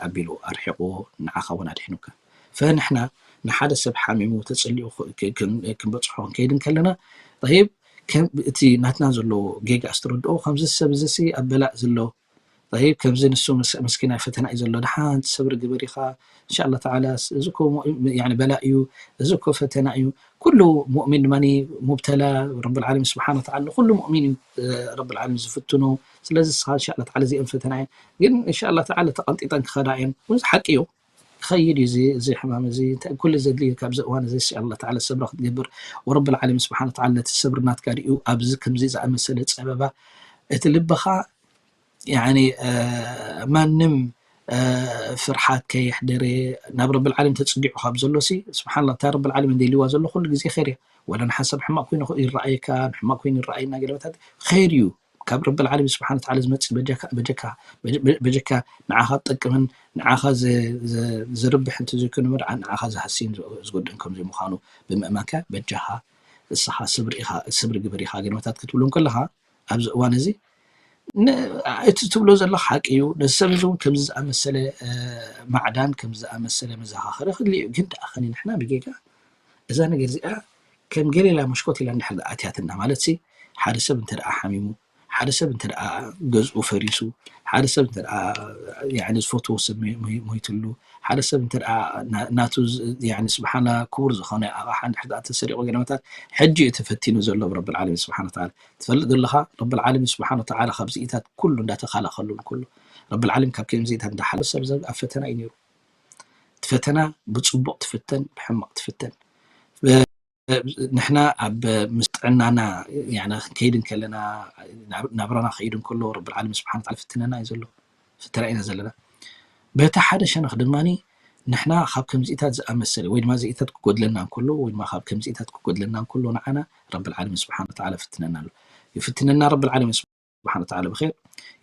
ኣቢሉ ኣርሒቑዎ ንዓኻ እውን ኣድሒኑካ። ፈንሕና ንሓደ ሰብ ሓሚሙ ተጸሊኡ ክንበጽሖ ክንከይድ እንከለና ይብ እቲ ናትና ዘለዎ ጌጋ ኣስተረድኦ ከምዚ ሰብ እዚ ኣብ በላእ ዘሎ ይብ ከምዚ ንሱ መስኪናይ ፈተና እዩ ዘሎ ድሓን ሰብሪ ግበር ኢኻ እንሻ ኣላ ተዓላ እዚ በላ እዩ እዚ እኮ ፈተና እዩ ኩሉ ሙእሚን ድማ ሙብተላ ረብ ዓለሚን ስብሓን ወተዓላ ንኩሉ ሙእሚን እዩ ረብ ዓለሚን ዝፍትኖ ስለዚ ስኻ እንሻ ኣላ ተዓላ እዚአን ፈተና እየን ግን እንሻ ኣላ ተዓላ ተቐንጢጠን ክኸዳ እየን እዚ ሓቂ እዩ ክኸይድ እዩ እዚ ሕማም እዚ ኩሉ ዘድልዩ ካብዚ እዋን እዚ ኣላ ተዓላ ሰብራ ክትገብር ወረብ ዓለሚን ስብሓን ወተዓላ ነቲ ሰብሪ ናትካ ሪኡ ኣብዚ ከምዚ ዝኣመሰለ ፀበባ እቲ ልብኻ ማንም ፍርሓት ከየሕደረ ናብ ረብል ዓለም ተፅጊዑ ካብ ዘሎ ሲ ስብሓንላ እታ ረብል ዓለም እንደልዋ ዘሎ ኩሉ ግዜ ኸይር እያ ወላ ንሓንሳብ ሕማቅ ኮይኑ ይረኣየካ ንሕማቅ ኮይኑ ይረኣየና ገለመታት ኸይር እዩ ካብ ረብል ዓለም ስብሓን ተዓላ ዝመፅእ በጀካ በጀካ ንዓኻ ዝጠቅምን ንዓኻ ዝርብሕ እንተዘይኮነ መርዓ ንዓኻ ዝሃስይን ዝጎድእን ከምዘይ ምዃኑ ብምእማንካ በጃኻ እስኻ ስብሪ ግበር ኢኻ ገለመታት ክትብሎም ከለኻ ኣብዚ እዋን እዚ እቲ ትብሎ ዘለኻ ሓቂ እዩ። ነዚ ሰብ እዚ እውን ከምዚ ዝኣመሰለ ማዕዳን ከምዚ ዝኣመሰለ መዘኻኸሪ ክድሊ እዩ። ግን ደኣ ኸኒ ንሕና ብጌጋ እዛ ነገር እዚኣ ከም ገሌላ መሽኮት ኢላ እንድሕር ኣትያትና ማለት ሲ ሓደ ሰብ እንተ ደኣ ሓሚሙ ሓደ ሰብ እንተ ደኣ ገዝኡ ፈሪሱ ሓደ ሰብ እንተ ደኣ ዝፈትዎ ሰብ ሞይትሉ ሓደ ሰብ እንተ ናቱ ስብሓና ክቡር ዝኾነ ኣቕሓ እንድሕር ተሰሪቑ ገለመታት ሕጂ እዩ ተፈቲኑ ዘሎ ብረብል ዓለሚን ስብሓን ወተዓላ ትፈልጥ ዘለኻ ረብል ዓለሚን ስብሓን ወተዓላ ካብ ዝኢታት ኩሉ እንዳተኻላኸሉ እንከሎ ረብል ዓለሚን ካብ ከምዚኢታት እንዳሓለ ሰብ ዘብ ኣብ ፈተና እዩ ነይሩ እቲ ፈተና ብፅቡቕ ትፍተን ብሕማቕ ትፍተን ንሕና ኣብ ምስ ጥዕናና ክንከይድ እንከለና ናብራና ከይድ እንከሎ ረብል ዓለሚን ስብሓን ወተዓላ ፍትነና እዩ ዘሎ ፍተና ኢና ዘለና በቲ ሓደ ሸነኽ ድማ ንሕና ካብ ከምዚኢታት ዝኣመሰለ ወይ ድማ ዚኢታት ክጎድለና እንከሎ ወይ ድማ ካብ ከምዚኢታት ክጎድለና እንከሎ ንዓና ረብል ዓለሚን ስብሓን ወተዓላ ፍትነና ኣሎ ይፍትነና ረብል ዓለሚን ስብሓን ወተዓላ ብኸይር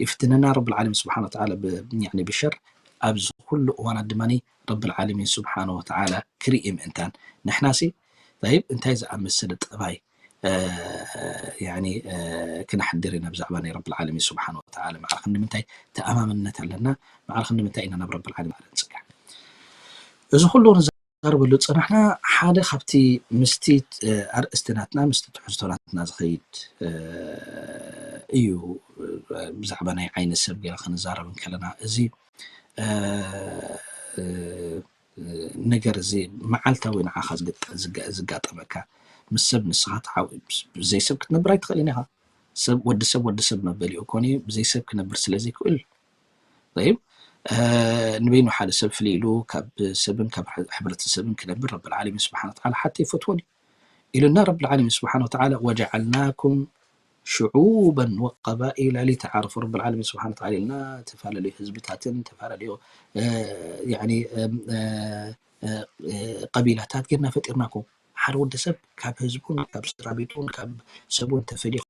ይፍትነና ረብል ዓለሚን ስብሓን ወተዓላ ብሸር ኣብዚ ኩሉ እዋናት ድማ ረብል ዓለሚን ስብሓን ወተዓላ ክርኢ ምእንታን ንሕናሲ እንታይ ዝኣመሰለ ጠባይ ክነሕድር ኢና ብዛዕባ ናይ ረብል ዓለሚን ስብሓን ወተዓላ ማዕረ ክንዲ ምንታይ ተኣማምነት ኣለና ማዕረ ክንዲ ምንታይ ኢና ናብ ረብል ዓለሚን ንፅጋዕ እዚ ኩሉ ንዛረበሉ ዝፀናሕና ሓደ ካብቲ ምስቲ ኣርእስቲ ናትና ምስቲ ትሕዝቶ ናትና ዝኸይድ እዩ ብዛዕባ ናይ ዓይኒ ሰብ ገለ ክንዛረብ እንከለና እዚ ነገር እዚ መዓልታዊ ንዓኻ ዝጋጠመካ ምስ ሰብ ንስኻ ተሓው ብዘይ ሰብ ክትነብር ኣይትኽእልን ኢኻ ሰብ ወዲ ሰብ ወዲ ሰብ መበሊኡ ኮነ ብዘይ ሰብ ክነብር ስለ ዘይክእል ይብ ንበይኑ ሓደ ሰብ ፍልይ ኢሉ ካብ ሰብን ካብ ሕብረተሰብን ክነብር ረብል ዓለሚን ስብሓን ወተዓላ ሓቲ ይፈትዎን እዩ ኢሉና ረብል ዓለሚን ስብሓን ወተዓላ ወጀዓልናኩም ሽዑበን ወቀባኢላ ሊተዓረፉ ረብል ዓለሚን ስብሓን ወተዓላ ኢልና ተፈላለዩ ህዝብታትን ተፈላለዩ ቀቢላታት ጌርና ፈጢርናኩም ሓደ ወዲ ሰብ ካብ ህዝቡን ካብ ስድራ ቤቱን ካብ ሰቡን ተፈልዩ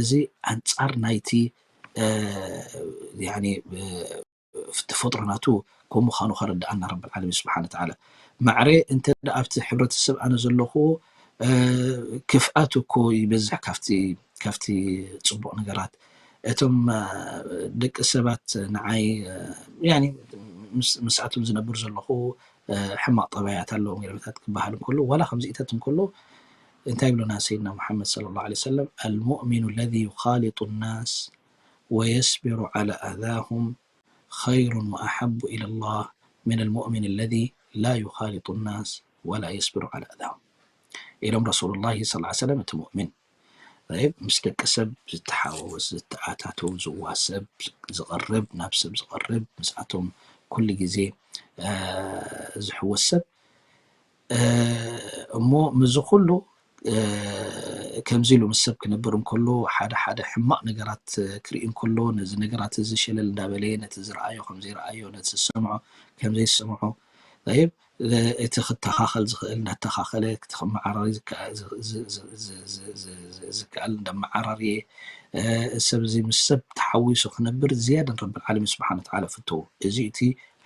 እዚ ኣንፃር ናይቲ ተፈጥሮ ናቱ ከም ምዃኑ ከረድኣና ረብል ዓለሚን ስብሓን ወተዓላ ማዕረ እንተ ኣብቲ ሕብረተሰብ ኣነ ዘለኹዎ ክፍኣት እኮ ይበዝሕ ካብቲ ካብቲ ፅቡቅ ነገራት እቶም ደቂ ሰባት ንዓይ ምስኣቶም ዝነብር ዘለኹ ሕማቅ ጠባያት ኣለዎም ገለመታት ክበሃል እንከሎ ዋላ ከምዚኢታት እንከሎ እንታይ ይብለና ሰይድና ሙሓመድ صلى الله عليه وسلم المؤمن الذي يخالط الناس ويصبر على أذاهم خير وأحب إلى الله من المؤمن الذي لا يخالط الناس ولا يصبر على أذاهم ኢሎም ረሱሉላሂ ሰለላሁ ዐለይሂ ወሰለም። እቲ ሙእሚን፣ ጠይብ፣ ምስ ደቂ ሰብ ዝተሓዋወስ፣ ዝተኣታተው፣ ዝዋሰብ፣ ዝቐርብ፣ ናብ ሰብ ዝቐርብ፣ ምስኣቶም ኩሉ ግዜ፣ እ፣ ዝሕወስ ሰብ፣ እ፣ እሞ ምስዚ ኩሉ፣ እ፣ ከምዚ ኢሉ ምስ ሰብ ክነብር እንከሎ፣ ሓደ ሓደ ሕማቕ ነገራት ክርኢ እንከሎ፣ ነዚ ነገራት እዚ ሸለል እንዳበለ፣ ነቲ ዝረኣዮ ከም ዘይረኣዮ፣ ነቲ ዝሰምዖ ከም ዘይሰምዖ፣ ጠይብ፣ እቲ ክተኻኸል ዝኽእል እንዳተኻኸለ፣ እቲ ክመዓራሪ ዝከ-፣ ዝ-፣ ዝ-፣ ዝ-፣ ዝ-፣ ዝ-፣ ዝ-፣ ዝ-፣ ዝከኣል እንዳመዓራርየ፣ እ፣ ሰብ እዚ ምስ ሰብ ተሓዊሱ ክነብር ዝያዳ ንረብል ዓለሚን ስብሓነ ወተዓላ ፍተዎ። እዚ እቲ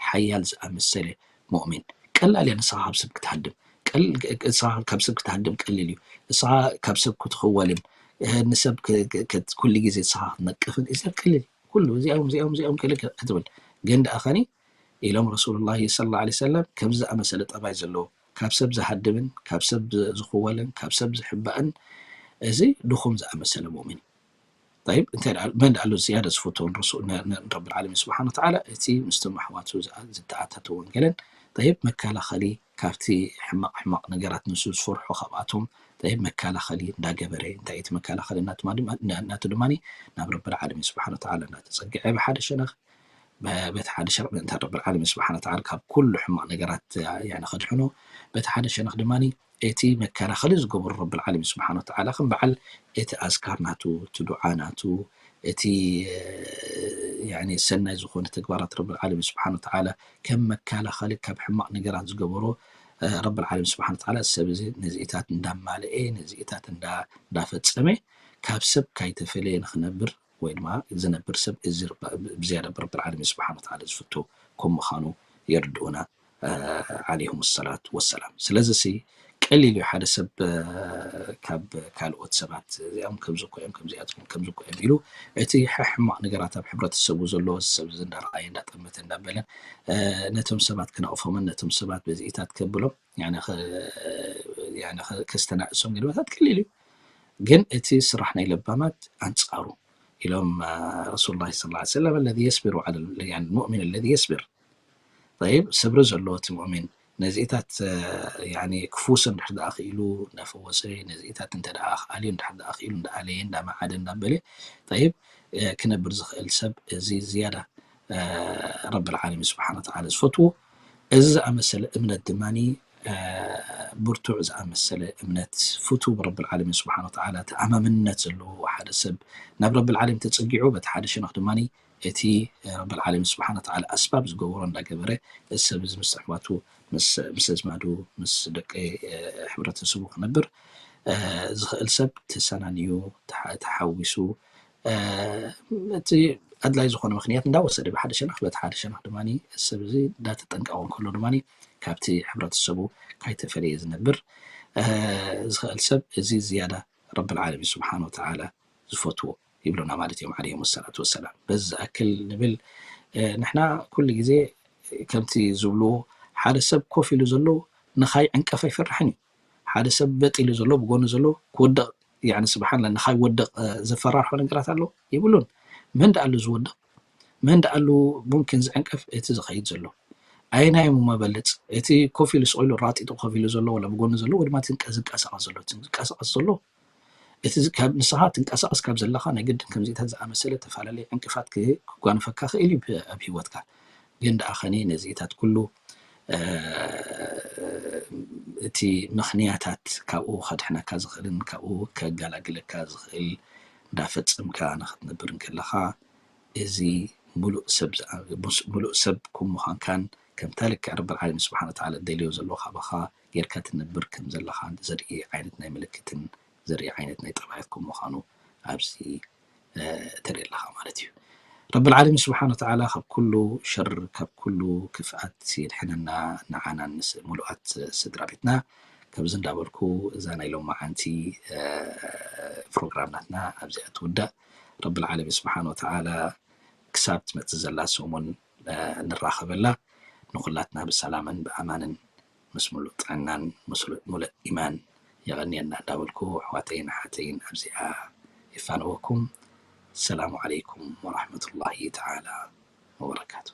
ሓያል ዝኣመሰለ ሙእሚን። ቀላል እያ ንስኻ ካብ ሰብ ክትሃድም። ቀል-፣ ንስኻ ካብ ሰብ ክትሃድም ቀሊል እዩ። ንስኻ ካብ ሰብ ክትኽወልን፣ እ፣ ንሰብ ክ-፣ ክ-፣ ክ-፣ ኩሉ ግዜ ንስኻ ክትነቅፍን፣ እዚ ቀሊል እዩ። ኩሉ እዚኦም፣ እዚኦም፣ እዚኦም ክብል ክትብል። ግን ደኣ ኸኒ ኢሎም ረሱሉላሂ ሰለላሁ ዐለይሂ ወሰለም፣ ከምዚ ዝኣመሰለ ጠባይ ዘለዎ፣ ካብ ሰብ ዝሃድምን ካብ ሰብ ዝኽወልን ካብ ሰብ ዝሕባእን፣ እዚ ድኹም ዝኣመሰለ ሙእሚን። ጠይብ፣ እንታይ ደኣ፣ መን ደኣ ኣሎ ዝያዳ ዝፈትዎ ንረሱ-፣ ን-፣ ን-፣ ንረብል ዓለሚን ስብሓነ ወተዓላ? እቲ ምስቶም ኣሕዋቱ ዝኣ-፣ ዝተኣታተወን ገለን፣ ጠይብ፣ መከላኸሊ ካብቲ ሕማቕ ሕማቕ ነገራት ንሱ ዝፈርሖ ካብኣቶም፣ ጠይብ፣ መከላኸሊ እንዳገበረ፣ እንታይ እቲ መከላኸሊ ናቱ ድማ፣ ናቱ ድማ ናብ ረብል ዓለሚን ስብሓነ ወተዓላ እንዳተጸግዐ ብሓደ ሸነኽ፣ በ-፣ በቲ ሓደ ሸነኽ ምእንታን ረብል ዓለሚን ስብሓነ ወተዓላ ካብ ኩሉ ሕማቕ ነገራት፣ ያኒ፣ ከድሕኖ፣ በቲ ሓደ ሸነኽ ድማ እቲ መከላኸሊ ዝገበሮ ረብል ዓለሚን ስብሓነ ወተዓላ ከም በዓል እቲ ኣዝካር ናቱ፣ እቲ ዱዓ ናቱ፣ እቲ፣ እ፣ ያኒ፣ ሰናይ ዝኾነ ተግባራት ረብል ዓለሚን ስብሓነ ወተዓላ ከም መከላኸሊ ካብ ሕማቕ ነገራት ዝገበሮ፣ እ፣ ረብል ዓለሚን ስብሓነ ወተዓላ ሰብ እዚ ነዚኢታት እንዳማልኤ፣ ነዚኢታት እንዳ-፣ እንዳፈጸመ ካብ ሰብ ካይተፈለየ ንኽነብር ወይ ድማ ዝነብር ሰብ እዚ ርባ-፣ ብዝያዳ ብረብል ዓለሚን ስብሓነ ወተዓላ ዝፍቶ ከም ምዃኑ የርድኡና፣ እ፣ ዓለይሁም ሰላቱ ወሰላም። ስለዚ ሲ ቀሊል እዩ ሓደ ሰብ፣ እ፣ ካብ ካልኦት ሰባት እዚኦም ከምዚ እኮ እዮም፣ ከምዚኣትኩም ከምዚ እኮ እዮም ኢሉ እቲ ሕማቕ ነገራት ኣብ ሕብረተሰቡ ዘሎ ሰብ እዚ እንዳረኣየ እንዳጠመተ እንዳበለ፣ እ፣ ነቶም ሰባት ክነቕፎምን ነቶም ሰባት በዚኢታት ከብሎም፣ ያኒ፣ ኸ-፣ ያኒ፣ ኸ-፣ ከስተናእሶም ገለመታት ቀሊል እዩ። ግን እቲ ስራሕ ናይ ለባማት ኣንጻሩ ኢሎም፣ እ፣ ረሱሉላሂ ሰለላሁ ዐለይሂ ወሰለም፣ الذي يصبر على ال-، يعني المؤمن الذي يصبر። ጠይብ፣ ሰብሪ ዘለዎ እቲ ሙእሚን ነዚኢታት፣ እ፣ ያኒ፣ ክፍውሶ እንድሕር ደኣ ክኢሉ፣ እንዳፈወሰ፣ ነዚኢታት እንተ ደኣ ክኣልዮ እንድሕር ደኣ ክኢሉ፣ እንዳኣለየ፣ እንዳመዓደ፣ እንዳበለ፣ ጠይብ፣ እ፣ ክነብር ዝኽእል ሰብ፣ እዚ ዝያዳ፣ እ፣ ረብል ዓለሚን ስብሓነ ወተዓላ ዝፈትዎ። እዚ ዝኣመሰለ እምነት ድማ፣ እ፣ ብርቱዕ ዝኣመሰለ እምነት፣ ፍቱው ብረብል ዓለሚን ስብሓነ ወተዓላ ተኣማምነት ዘለዎ ሓደ ሰብ፣ ናብ ረብል ዓለሚን ተጸጊዑ፣ በቲ ሓደ ሸነኽ ድማ እቲ ረብል ዓለሚን ስብሓነ ወተዓላ ኣስባብ ዝገበሮ እንዳገበረ፣ እዚ ሰብ እዚ ምስ ኣሕዋቱ፣ ምስ፣ ምስ ኣዝማዱ፣ ምስ ደቂ፣ እ፣ ሕብረተሰቡ ክነብር፣ እ፣ ዝኽእል ሰብ ተሰናንዩ፣ ተሓ-፣ ተሓዊሱ፣ እ፣ እቲ ኣድላይ ዝኾነ ምኽንያት እንዳወሰደ ብሓደ ሸነኽ፣ በቲ ሓደ ሸነኽ ድማ እዚ ሰብ እዚ እንዳተጠንቀቐ እንከሎ ድማ ካብቲ ሕብረተሰቡ ካይተፈለየ ዝነብር፣ እ፣ ዝኽእል ሰብ እዚ ዝያዳ ረብል ዓለሚን ስብሓነ ወተዓላ ዝፈትዎ ይብሉና ማለት እዮም፣ ዓለይሂም ሰላቱ ወሰላም። በዚ ዝኣክል ንብል፣ እ፣ ንሕና ኩሉ ግዜ ከምቲ ዝብልዎ፣ ሓደ ሰብ ኮፍ ኢሉ ዘሎ ንኻይዕንቀፍ ኣይፈርሕን እዩ። ሓደ ሰብ በጥ ኢሉ ዘሎ፣ ብጎኑ ዘሎ ክወድቕ፣ ያኒ፣ ስብሓንላ፣ ንኻይወድቕ፣ እ፣ ዘፈራርሖ ነገራት ኣሎ? ይብሉን። መን ደኣ ኣሎ ዝወድቕ? መን ደኣ ኣሎ ሙምኪን ዝዕንቀፍ? እቲ ዝኸይድ ዘሎ። ኣየናይ እሞ መበልጽ? እቲ ኮፍ ኢሉ ስቕ ኢሉ ራጢጡ ኮፍ ኢሉ ዘሎ፣ ወላ ብጎኑ ዘሎ፣ ወይ ድማ እቲ ዝንቀ-፣ ዝንቀሳቐስ ዘሎ? እቲ ዝንቀሳቐስ ዘሎ፣ እቲ ዝ-፣ ካብ ንስኻ ትንቀሳቐስ ካብ ዘለኻ፣ ናይ ግድን ከምዚታት ዝኣመሰለ ተፈላለየ ዕንቅፋት ክ-፣ ክጓንፈካ ክእል እዩ ብ-፣ ኣብ ህይወትካ። ግን ደኣ ኸኒ ነዚታት ኩሉ፣ እ፣ እቲ ምኽንያታት ካብኡ ከድሕነካ ዝኽእልን ካብኡ ከገላግለካ ዝኽእል እንዳፈጸምካ ንኽትነብር እንከለኻ፣ እዚ ምሉእ ሰብ ዝኣ-፣ ሙስ-፣ ምሉእ ሰብ ከም ምዃንካን ከምታ ልክዕ ረብል ዓለሚን ስብሓነ ወተዓላ ደልዮ ዘሎ ካባኻ ጌርካ ትነብር ከም ዘለኻን ዘርኢ ዓይነት ናይ ምልክትን ዘርኢ ዓይነት ናይ ጠባያት ከም ምዃኑ ኣብዚ፣ እ፣ ተርኢ ኣለኻ ማለት እዩ። ረብል ዓለሚን ስብሓነ ወተዓላ ካብ ኩሉ ሸር፣ ካብ ኩሉ ክፍኣት የድሕነና፣ ንዓናን ምስ-፣ ምሉኣት ስድራ ቤትና። ከምዚ እንዳበልኩ እዛ ናይ ሎማዓንቲ፣ እ፣ ፕሮግራም ናትና ኣብዚኣ ትውዳእ። ረብል ዓለሚን ስብሓነ ወተዓላ ክሳብ ትመጽእ ዘላ ሰሙን፣ እ፣ ንራኸበላ። ንኹላትና ብሰላምን ብኣማንን ምስ ሙሉእ ጥዕናን ምስ ሙሉእ ኢማን የቐንየልና እንዳበልኩ፣ ኣሕዋተይን ኣሓተይን ኣብዚኣ ይፋነወኩም። ሰላሙ ዓለይኩም ወራሕመቱላሂ ተዓላ ወበረካቱ።